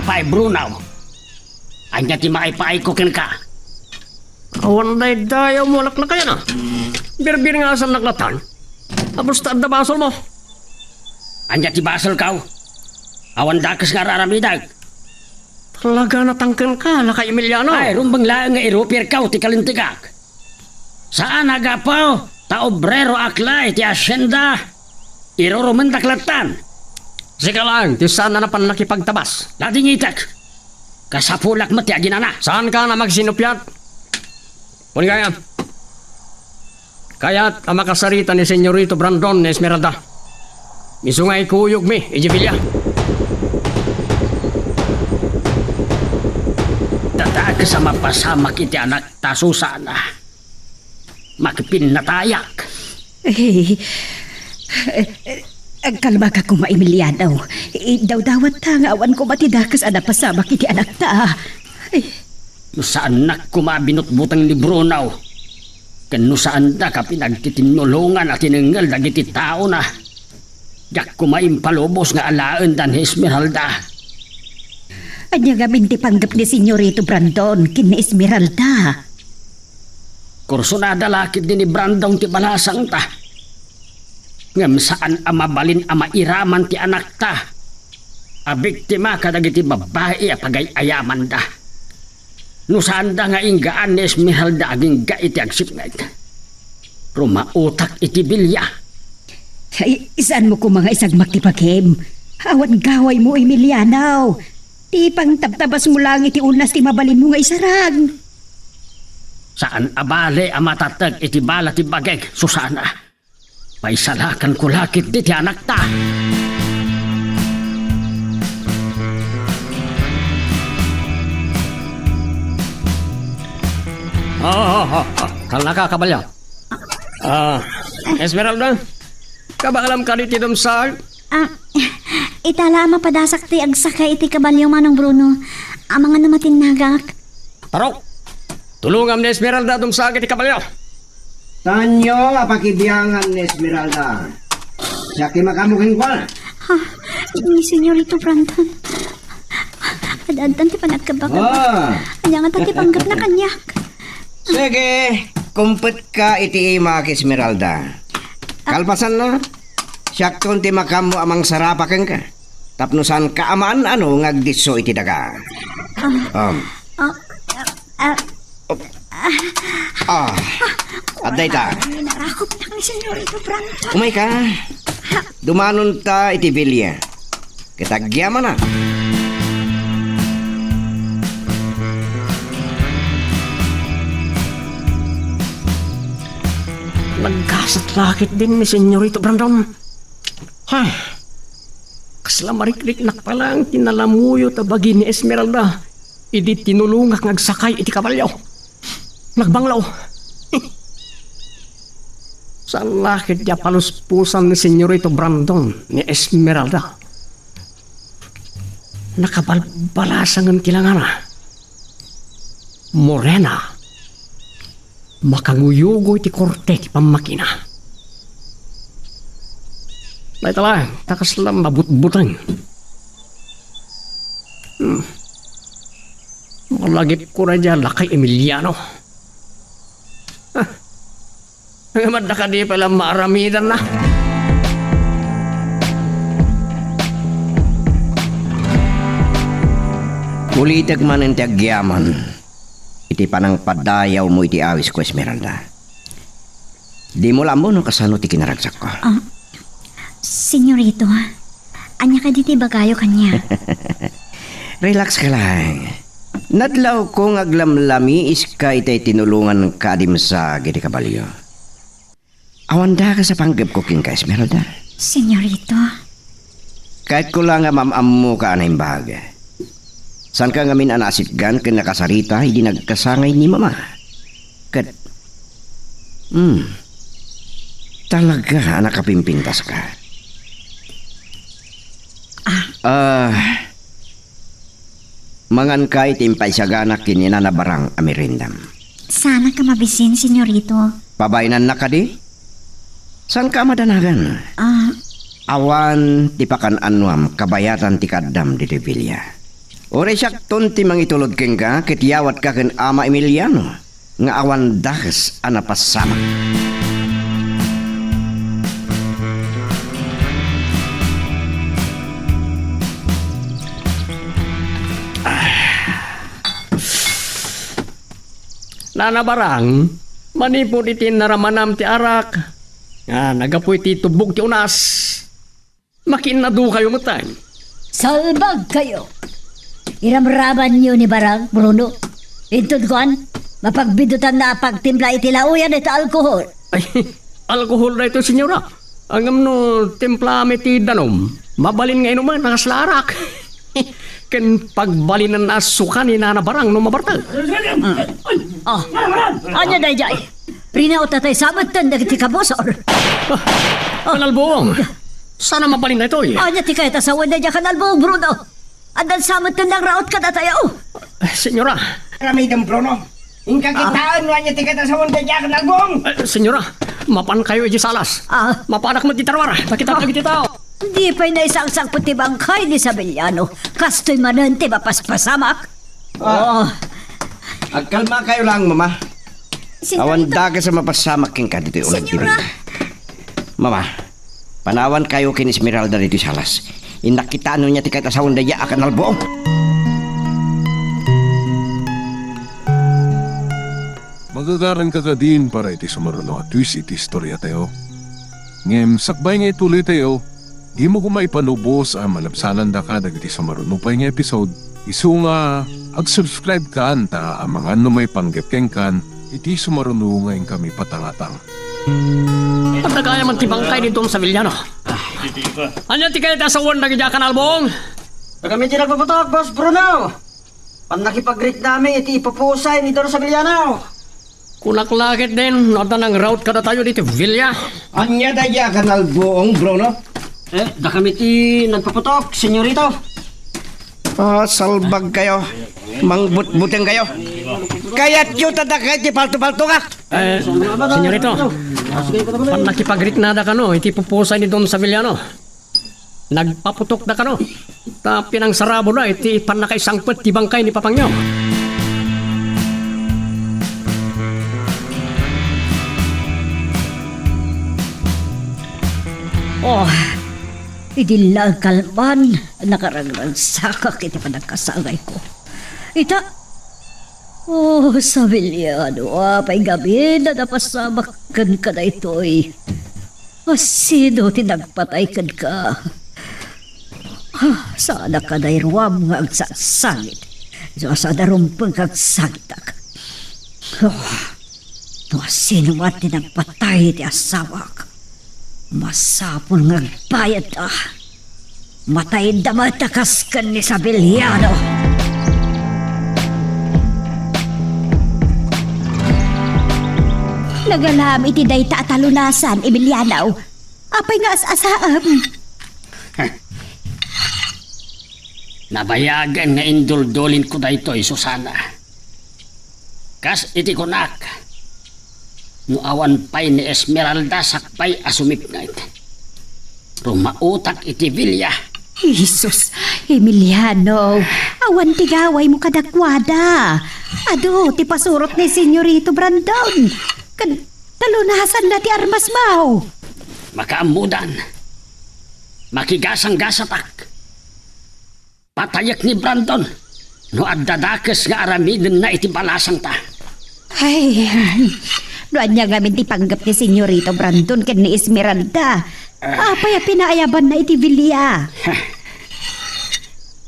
Apay, Bruno, ania ti maipayko kenka? Awan daydayaw mo a laklakayan, a. Birbir nga asannak latan. Apos ta adda basolmo. Ania ti basolko? Awan dakes nga ar-aramidek. Talaga natangken ka, Lakay Emiliano. Ay, rumbeng laeng nga irupirko ti kalintegak. Saan a gapu ta obreroak la iti hacienda. Irurumendak latan. Sika laeng ti saan a napan nakipagtabas. Nadingitek. Kasapulak met ti aginana. Saanka a magsinupiat? Wen gayam, kayat a makasarita ni Senyorito Brandon ni Esmeralda. Isu nga ikuyogmi idiay bilia. Dakes a mapasamak iti anakta, Susana. Makipinnatayak. Eh, eh, eh, agkalmaka koma, Emiliano. Idawdawatta nga awan koma ti dakes a napasamak iti anakta. Ay. No saannak koma a binutbuteng ni Bruno, ken no saandak a pinagtitinnulongan a tinengngel dagiti taona, diak koma impalubos nga alaenda ni Esmeralda. Ania ngamin ti panggep ni Senyorito Brandon ken ni Esmeralda? Kursunada la ketdi ni Brandon ti balasangta. Ngem saan a mabalin a mairaman ti anakta. a biktima kadagiti babbai a pagay-ayamanda. No saanda nga inggaan ni Esmeralda agingga iti agsipnget, rumautak iti bilia. Ay, saanmo koma nga isagmak ti bagim? Awan gawaymo, Emiliano. Ti pangtabtabasmo lang iti unas ti mabalinmo nga isarang. Saan a bale a matateg iti bala ti bagik, Susana. Paisalakanko la ketdi ti anakta. Ah, ah, ah, ah. Kalnaka, kabalyo. Ah, Esmeralda, kabaelam kadi ti dumsag? Ah, ita la a mapadasak ti agsakay iti kabalyo, Manong Bruno. Amangan no matinnagak. Tarok! Tulongam ni Esmeralda a dumsag iti kabalyo. Tanyo a pakibiangan ni Esmeralda. Siak ti makaammo kenkuana. Ha? Ni Senyorito Brandon. Ad-addan ti panagkabakaba. Ah. Ania ngata ti panggepna kaniak? Sige, kumpetka iti imak, Esmeralda. Kalpasanna, siakton ti makaammo a mangsarapa kenka. Tapno saanka a maan-ano nga agdisso iti daga. Ah. Um. Ah, ah, ah. Ah. Adda ita. Narakop na ni Senyorito Brandon. Umayka. Dumanonta iti bilia. Ket agyamanak. Naggasat la ketdin ni Senyorito Brandon. Ay, kasla marikriknak pa lang ti nalamuyo ta bagi ni Esmeralda idi tinulongak nga agsakay iti kabalyo. Nagbanglo. Saan la ketdi a paluspusan ni Senyorito Brandon ni Esmeralda. Nakabalbalasangen ti langana. Morena. Makanguyugoy ti korte ti pammakina. Dayta laeng, ta kasla mabutbuteng. Hmm. Malagipko daydiay a lakay Emiliano. Ah. Ngem adda kadi pay la maaramidanna? Ulitek manen ti agyaman iti panangpadayawmo iti awisko, Esmeralda. Dimo la ammo no kasano ti kinaragsakko. Ah, Senyorito, ania kadi ti ibagayo kaniak? Relax ka lang. Nadlawko nga aglamlamiiska itay tinulonganka a dimsag iti kabalio. Awan dakes a panggepko kenka, Esmeralda. Senyorito. Kayatko la nga maam-ammoka a naimbag. Saanka ngamin a naasitgan ken nakasarita idi nagkasangay ni Mama. Ket, hmm, talaga a nakapimpintaska. Ah. Ah, manganka iti impaisaganak ken ni Nana Barang a merendam. Saanka mabisin, Senyorito. Pabainannak kadi? Saanka a madanagan? Ah. Awan ti pakan-annuam kabayatan ti kaaddam ditoy bilia. Uray siakton ti mangitulod kenka ket yawatka ken Ama Emiliano nga awan dakes a napasamak. Nana Barang, manipud iti naramanam ti arak, nga naggapu iti tubbog ti unas, makiinnadukayo metten. Salbagkayo! Iramramanyo ni Barang, Bruno. Inton kuan, mapagbidutanna a pagtimpla iti laoyan iti alkohol. Ay, alkohol daytoy, senyora. Ngem no timplaam iti danum, mabalin nga inumen a kasla arak. Ken pagbalinenna a suka ni Nana Barang no mabartek. Ah, ania daydiay? Rinaot ta tay sa metten dagiti kabusor. Ah, Kanalbong, saan a mabalin daytoy? Ania ti kayat a sawen daydiay, Kanalbong, Bruno? Addan sa metten nangraot kadatayo. Eh, senyora. Ramidem, Bruno. Inka kitaen no ania ti kayat a sawen daydiay, Kanalbong. Eh, senyora, mapankayo iti salas. Ah. Mapanak met iti tarwar. Nakita dagiti tao. Di pay naisangsangpet ti bangkay ni Sabeliano. Kastoy manen ti mapaspasamak. Ah. Oh. Agkalmakayo lang, Mama. Señorita. Awan dakes a mapasamak kenka ditoy uneg ti Señora. Biblia. Mama, panawankayo ken Esmeralda ditoy salas. Innak kitaen no ania ti kayat a sawen daydiay a kanalbuong. Magagaranka kadin para iti sumaruno a twist iti istoriatayo. Ngem sakbay nga ituloytayo, dimo koma ipanubos a malabsanandaka dagiti sumaruno pay nga episode, isu nga ag-subscribe kan ta amangan no maipanggep kenkan iti sumaruno nga inkami patangatang. Adda kaya man ti bangkay ni Don Saviliano. Ania ti kayat a sawen dagiti a kanalbuong? Dagami ti nagpaputok, Boss Bruno. Pannakipagriit nami iti ipupusay ni Don Saviliano. Kunak la ketdin no adda nangraut kadatayo ditoy villa. Ania daydiay a kanalbuong, Bruno? Eh, dakami ti nagpaputok, senyorito. Ah, salbag kayo. Mangbutbuteng kayo. Kayatyo ta dakay ti palto-palto ka. Eh, senyorito, pannakipagriit nada kano iti pupusay ni Don Saviliano. Nagpaputok da kano, ta pinangsarabona iti pannakaisangpet ti bangkay ni papangyo. Oh, idi la kalman, nakaragragsakak iti panagkasangayko. Ita, oh, Saviliano, apay gamin a napasamak kenka daytoy? Asino ti nagpatay kenka? Ah, saanak a nairuam nga agsangsangit. Isu a saan a rumbeng nga agsangitak. Ah, no asino man ti nagpatay iti asawak, masapul nga agbayadda. Matayda met a kas ken ni Saviliano. Nagalam iti dayta a talunasan, Emiliano. Apay nga as-asaem? Nabayagen nga induldulinko daytoy, Susana. Kas iti kunak, no awan pay ni Esmeralda sakbay a sumipnget, rumautak iti villa. Jesus, Emiliano, awan ti gawaymo kadakuada. Adu ti pasurot ni Senyorito Brandon. Ken talunasanna ti armasmo. Makaammodan, makigasanggasatak. Patayek ni Brandon no adda dakes nga aramidenna iti balasangta. Ay, no ania ngamin ti panggep ni Senyorito Brandon ken ni Esmeralda, apay a pinaayabanna iti villa?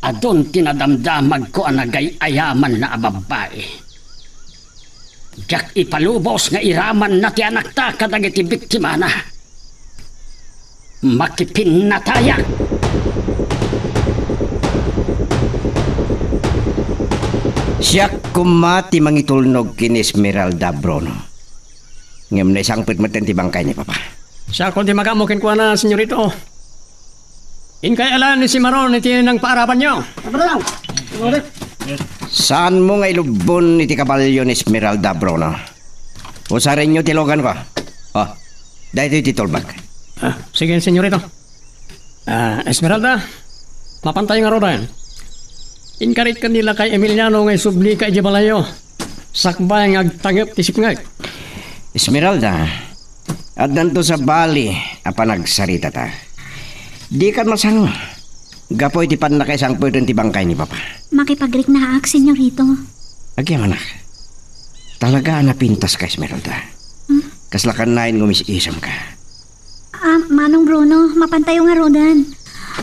Adun ti nadamdamagko a nagay-ayamanna a babbai. Diak ipalubos nga iramanna ti anakta kadagiti biktimana. Makipinnatayak! Siak koma ti mangitulnog ken ni Esmeralda, Bruno. Ngem naisangpet metten ti bangkay ni Papa. Siakon ti makaammo kenkuana, senyorito. Inkay ala ni Simaron iti nangpaarabanyo. Saanmo nga ilubbon iti kabalio ni Esmeralda, Bruno. Usarenyo ti luganko. Oh, daytoy ti tulbag. Ah, sige, senyorito. Ah, Esmeralda, mapantayo ngaruden. Inkaritka ni lakay Emiliano nga isublika idiay balayyo sakbay nga agtangep ti sipnget. Esmeralda, addanto sabali a panagsaritata. Dikan masango gapu iti pannakaisangpeten ti bangkay ni Papa. Makipagriknaak, senyorito. Agyamanak. Talaga a napintaska, Esmeralda. Hmm? Kasla kannayon nga umis-isemka. Ah, Manong Bruno, mapantayo ngaruden.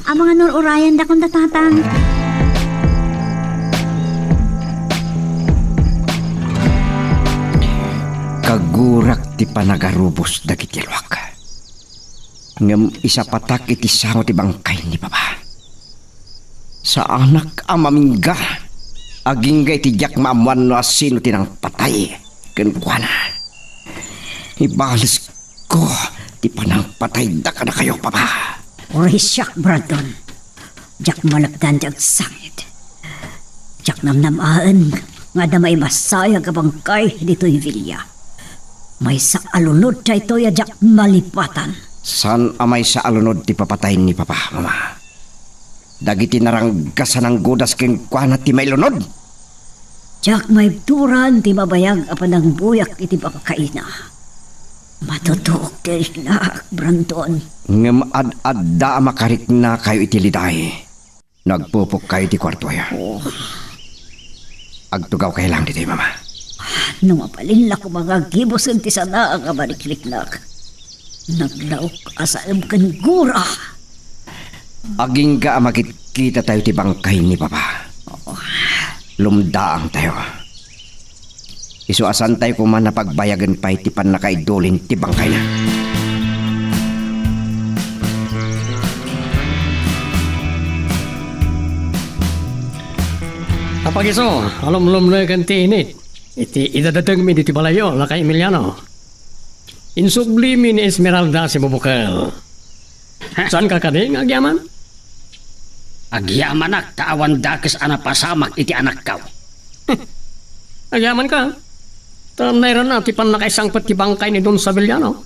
Amangan no ur-urayandakon da Tatang. Kagurak ti panagarubos dagiti luak. Ngem isapatak iti sango ti bangkay ni Papa. Saanak a mamingga agingga iti diak maammuan no asino ti nangpatay kenkuana. Ibalesko ti panangpatayda kadakayo, Papa. Uray siak, Brandon. Diak malapdan ti agsangit. Diak namnamaen nga adda maimasayag a bangkay ditoy villa. Maysa a lunod daytoy a diak malipatan. Saan a maysa a lunod ti papatay ni Papa, Mama? Dagiti naranggas a nanggudas kenkuana ti mailunod. Diak maibturan ti mabayag a panangbuyak iti bangkayna. Matutuok ti riknak, Brandon. Ngem ad-adda a makariknakayo iti liday no agpupokkayo iti kuartoyo. Oh. Agtugawkayo lang ditoy, Mama. No mabalin la koma nga gibusen ti sanaak a marikriknak, naglaok a saem ken gura. Agingga a makitkitatayo ti bangkay ni Papa. Oo. Lumdaangtayo. Isu a saantayo koma a pagbayagen pay ti pannakaidulin ti bangkayna. Apagiso, alumlumneken ti init iti idadetengmi ditoy balayyo, Lakay Emiliano. Insublimi ni Esmeralda a sibubukel. Saanka kadi nga agyaman? Agyamanak ta awan dakes a napasamak iti anakko. Agyamanka? Ta nairana ti pannakaisangpet ti bangkay ni Don Sabeliano.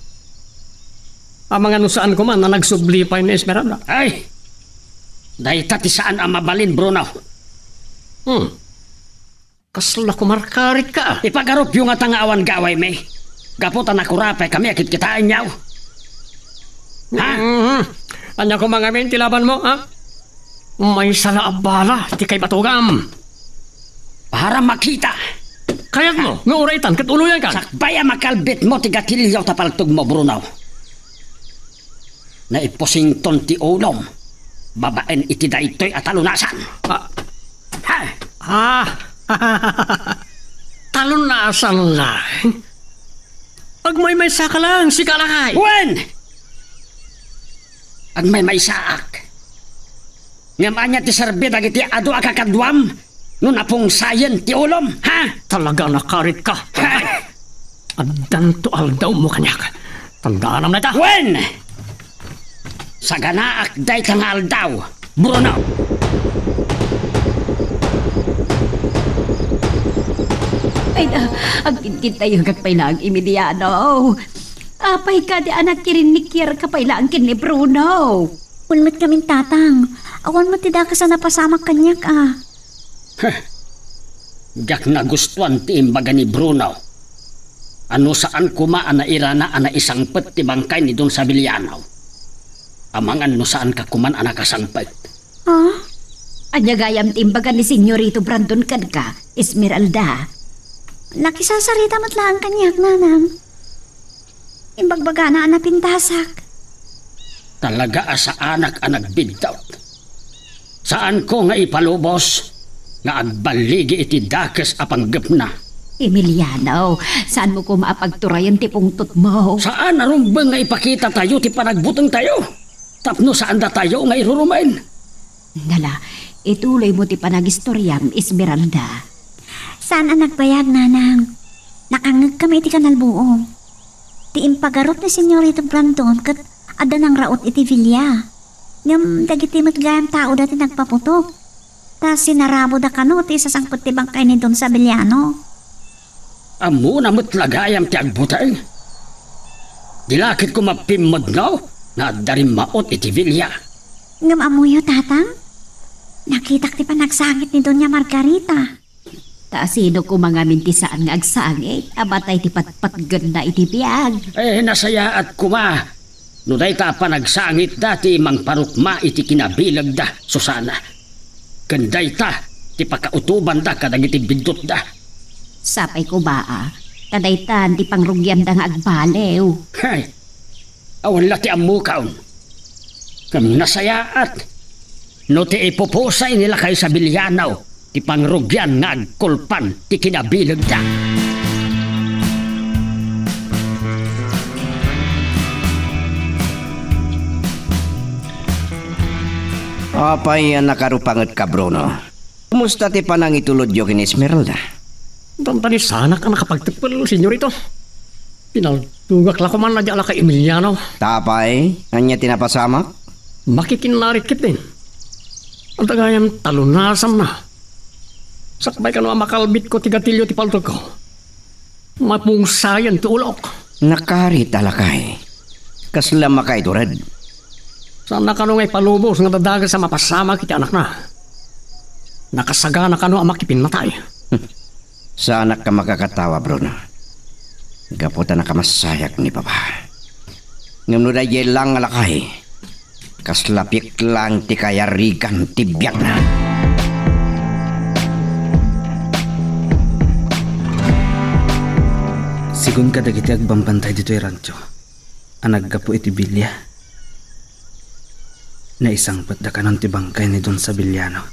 Amangan no saan koma a nagsubli pay ni Esmeralda. Ay! Dayta ti saan a mabalin, Bruno. Hmm. Kasla koma a nakaritka. Ipagarupyo ngata nga awan gawaymi. Gapu ta nakurapaykami a kitkitaenyo. Ha? Mhm. Ania koma ngamin ti labanmo, ha? Maysa la a bala ti kaibatugam. Para makita. Kayatmo nga uraytan ket uloyankan. Sakbay a makalbitmo ti gatilio ta paltogmo, Bruno. Naipusington ti ulom babaen iti daytoy a talunasan. Ah. Ha? Ah. Talunasan la. Agmaymaysaka lang, sika, Lakay. Wen! Agmaymaysaak. Ngem ania ti serbi dagiti adu a kakaduam no napungsayen ti ulom, ha? Talaga a nakaritka. Ha? Addanto aldawmo kaniak. Tandaanam dayta. Wen! Saganaak dayta nga aldaw, Bruno. Ay na, agkidkidtayegak pay laeng, Emiliano. Apay kadi a nagkirinnikiarka pay laeng ken ni Bruno? Wen met ngamin, Tatang. Awan met ti dakes a napasamak kaniak, a. Heh. Diak nagustuan ti imbaga ni Bruno. A no saan koma a nairana a naisangpet ti bangkay ni Don Sabeliano, amangan no saanka koman a nakasangpet. Ha? Ania gayam ti imbaga ni Senyorito Brandon kenka, Esmeralda? Nakisasarita met laeng kaniak, Nanang. Imbagbagana a napintasak. Talaga a saanak a nagbiddut. Saanko nga ipalubos nga agballigi iti dakes a panggepna. Emiliano, saanmo koma a pagturayen ti pungtotmo. Saan a rumbeng nga ipakitatayo ti panagbutengtayo tapno saandatayo nga irurumen. Nala, ituloymo ti panagistoriam, Esmeralda. Saan a nagbayag, Nanang. Nakangngegkami iti kanalbuong. Ti impagarup ni Senyorito Brandon ket adda nangraot iti villa. Ngem dagiti met gayam taoda ti nagpaputok. Ta sinaraboda kano ti isasangpet ti bangkay ni Don Sabeliano. Ammona met la gayam ti agbuteng. Di la ket koma pimmedno nga adda rimmaot iti villa. Ngem ammoyo, Tatang? Nakitak ti panagsangit ni Doña Margarita. Ta sino koma ngamin ti saan nga agsangit a batay ti patpatgenna iti biag? Eh, nasayaat koma no dayta a panagsangitda ti mangparukma iti kinabilegda, Susana. Ken dayta ti pakautobanda kadagiti biddutda. Sapay koma a, ta daytan ti pangrugianda nga agbaliw. Hay, awan la ti ammokon. Ngem nasayaat no ti ipupusay ni Lakay Sabeliano ti pangrugian nga agkulpan ti kinabilegda. Apay a nakarupangetka, Bruno? Kumusta ti panangitulodyo ken Esmeralda? Dandanissanak a nakapagteppel, Senyorito. Pinaltugak la koman a diak la ka Emiliano. Ta apay, ania ti napasamak? Makikinnarik ketdi. Adda gayam talunasanna. Sakbay kano a makalbitko ti gatilio ti paltogko, mapungsayen ti ulok. Nakarit a lakay. Kasla makaitured. Saanna kano nga ipalubos nga adda dakes a mapasamak iti anakna. Nakasagana kano a makipinnatay. Saanak a makakatawa, Bruno. Gapu ta nakamassayak ni Papa. Ngem no daydiay laeng a lakay, kasla piek laeng ti kayarigan ti biagna. Sigun kadagiti agbambantay ditoy rancho a naggapu iti bilia, naisangpetda kanon ti bangkay ni Don Sabiliano.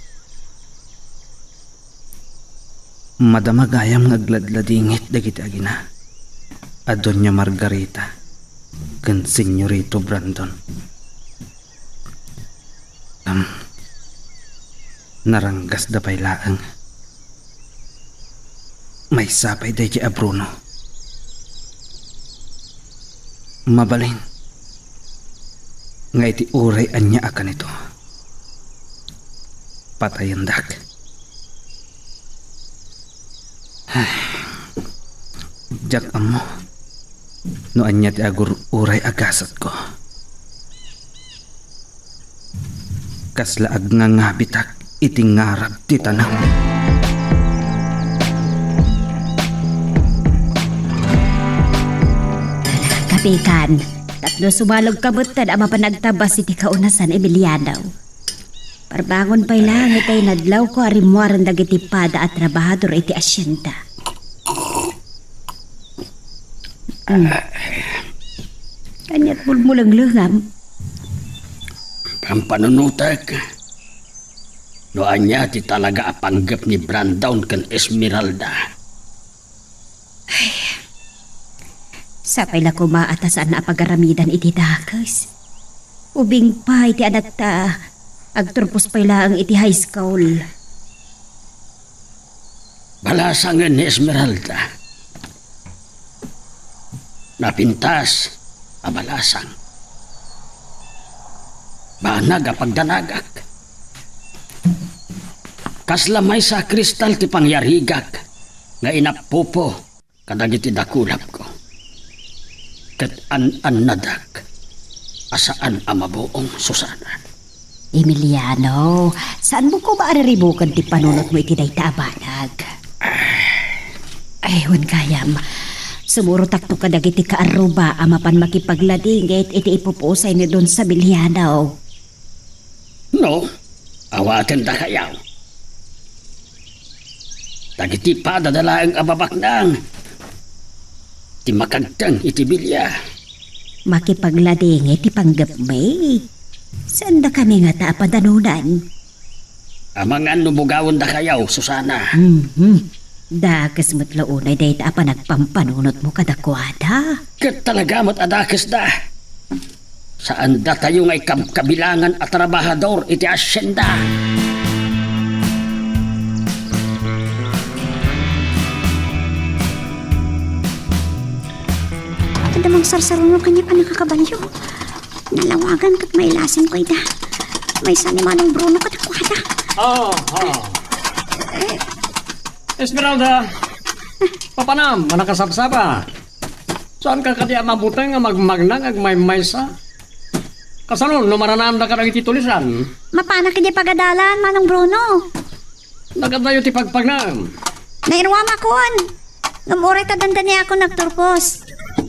Madama gayam nga agladladingit dagiti agina a Doña Margarita ken Señorito Brandon. Am, naranggasda pay laeng. Maysa pay daydiay a Bruno. Mabalin nga iti uray ania a kanito, patayendak. Ay, diak ammo no ania ti agur-uray a gasatko. Kasla agngangabitak iti ngarab ti tanem. Kapikan, tapno sumalogka metten a mapan agtabas iti kaunasan, Emiliano. Parbangon pay laeng itay nadlawko a rimmuaren dagiti pada a trabahador iti asienda. Mm. Aniat mulmulenglengam? Pampanunotek no ania ti talaga a panggep ni Brandon ken Esmeralda. Ay, sapay la koma a ta saanna a pagaramidan iti dakes. Ubing pay ti anakta, agturpos pay laeng iti high school. Balasangen ni Esmeralda. Napintas a balasang. Banag a pagdanagak. Kasla maysa a kristal ti pangyarigak nga inappupo kadagiti dakulapko. Ket an-annadak a saan a mabuong, Susana. Emiliano, saanmo koma a riribuken ti panunotmo iti dayta a banag? Ay, wen gayam, sumurotakto kadagiti kaarruba a mapan makipagladingit iti ipupusay ni Don Sabiliano. No, awaten dakayaw. Dagiti padada laeng a babaknang ti makagteng iti bilia. Makipagladingit ti panggepmi. Saandakami ngata a padanunan? Amangan no bugawen dakayaw, Susana. Mhm. Dakes met la unay dayta a panagpampanunotmo kadakuada. Ket talaga met a dakesda. Saan datayo nga ikabkabilangan a trabahador iti asienda. Adda mangsarsarungo kaniak a nakakabalio. Nalawagan ket mailasinko ida. Maysa ni Manong Bruno kadakuada. Oh, oh. Esmeralda, papanam a nakasabsaba? Saanka kadi a mabuteng a magmagna nga agmaymaysa? Kasano no maranaanda kadagiti tulisan? Mapanak idiay pagadalan, Manong Bruno. Nagadayo ti pagpagnaem. Nairuamakon. Ngem uray ta dandaniakon nagturpos.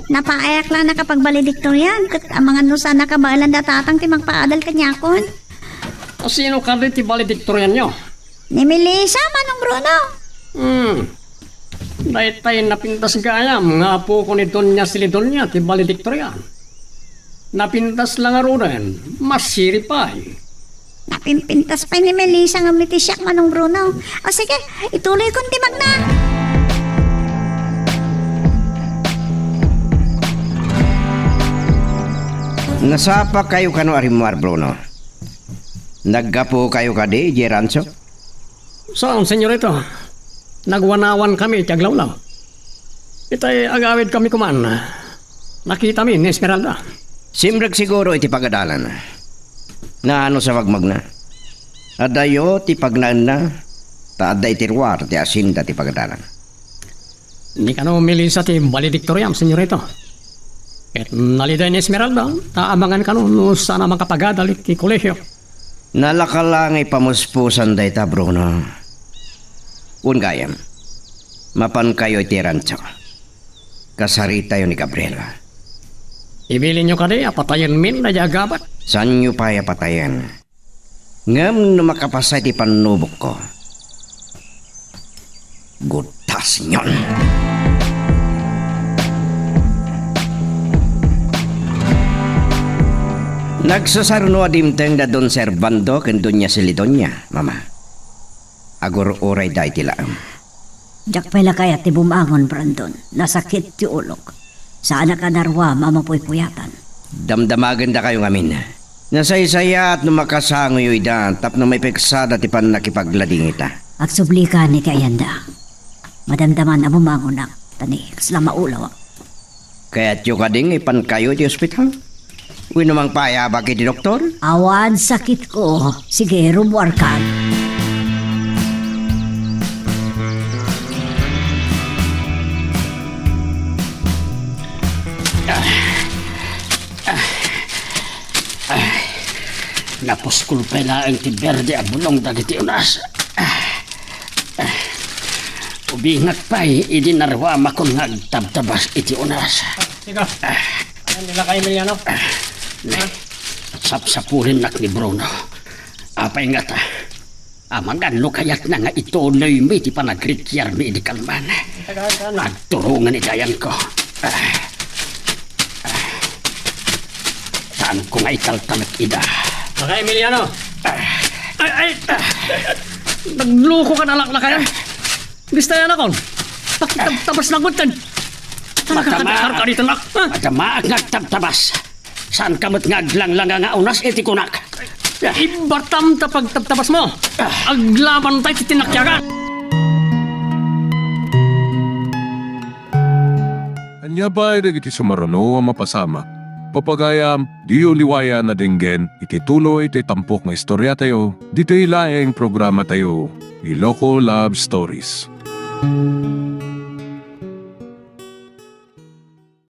Napaayak la a nakapagbalediktorian, ket amangan no saan a kabaelan da tatang ti mangpaadal kaniakon. A sino kadi ti balediktorianyo? Ni Melissa, Manong Bruno. Hmm. Daytay napintas gayam nga apoko ni Doña Silidonia ti balediktorian. Napintas la ngaruden, masirib pay. Napimpintas pay ni Melissa ngem iti siak, Manong Bruno. O sige, ituloykon ti magna. Nasapakayo kano a rimmuar, Bruno? Naggapukayo kadi idiay rancho? Saan, senyorito. Nagwanawankami iti aglawlaw. Itay agawidkami koman, nakitami ni Esmeralda. Simrek siguro iti pagadalan. Naano sa magmagna? Adayo ti pagnaenna, ta adda iti ruar ti asienda ti pagadalan. Ni kano Melissa ti balediktoriam, senyorito. Ket naliday ni Esmeralda, ta amangan kano no saan a makapagadal iti kolehio. Nalaka la nga ipamuspusan dayta, Bruno. Wen gayam, mapankayo iti rancho. Kasaritayo ni Gabriela. Ibilinyo kadi a patayenmin daydi agabat? Saanyo pay a patayen. Ngem no makapasa iti pannubokko, gutasenyon. Nagsasarno a dimteng da Don Servando ken Doña Celidonia, Mama. Agur-urayda iti laem. Diak pay la kayat ti bumangon, Brandon. Nasakit ti ulok. Saanak a naruam a mapuypuyatan. Damdamagendakayo ngamin. Nasaysayaat no makasangoyo ida tapno maipeksada ti pannakipagladingita. Agsublikan iti ayanda. Madamdaman a bumangonak, ta ni kasla maulawak. Kayatyo kadi nga ipankayo iti ospital? Wenno mangpaayabak iti doktor? Awan sakitko. Sige, rumuarkan. Napuskol pay laeng ti berde a bulong dagiti unas. Ubingak pay idi naruamakon nga agtabtabas iti unas. Sigaw. Ano nila kay Emiliano? Ne, sapsapulennak ni Bruno. Apay ngata? Amangan no kayatna nga ituloymi ti panagrikiarmi idi kalman. Tagaan ka na. Agturongen iti ayanko. Saanko nga italtalek ida. Maka Emiliano. Ay, ay. Nagluko ka na laklakayan. Bistayanakon. Pakitabtabas na gud ken. Talaga ka Matama. Dakar ka dito, nak. Ha? Matamaak nga agtabtabas. Saanka met nga aglanglangang unas iti kunak. Ibatam ta pagtabtabasmo. Aglaban tayo ti tinakiagan. Ania pay dagiti sumaruno a mapasamak? Pagayam, diyo liwayan a denggen iti tuloy ti tampok nga istoriatayo, ditoy laeng programatayo, Iloko Love Stories.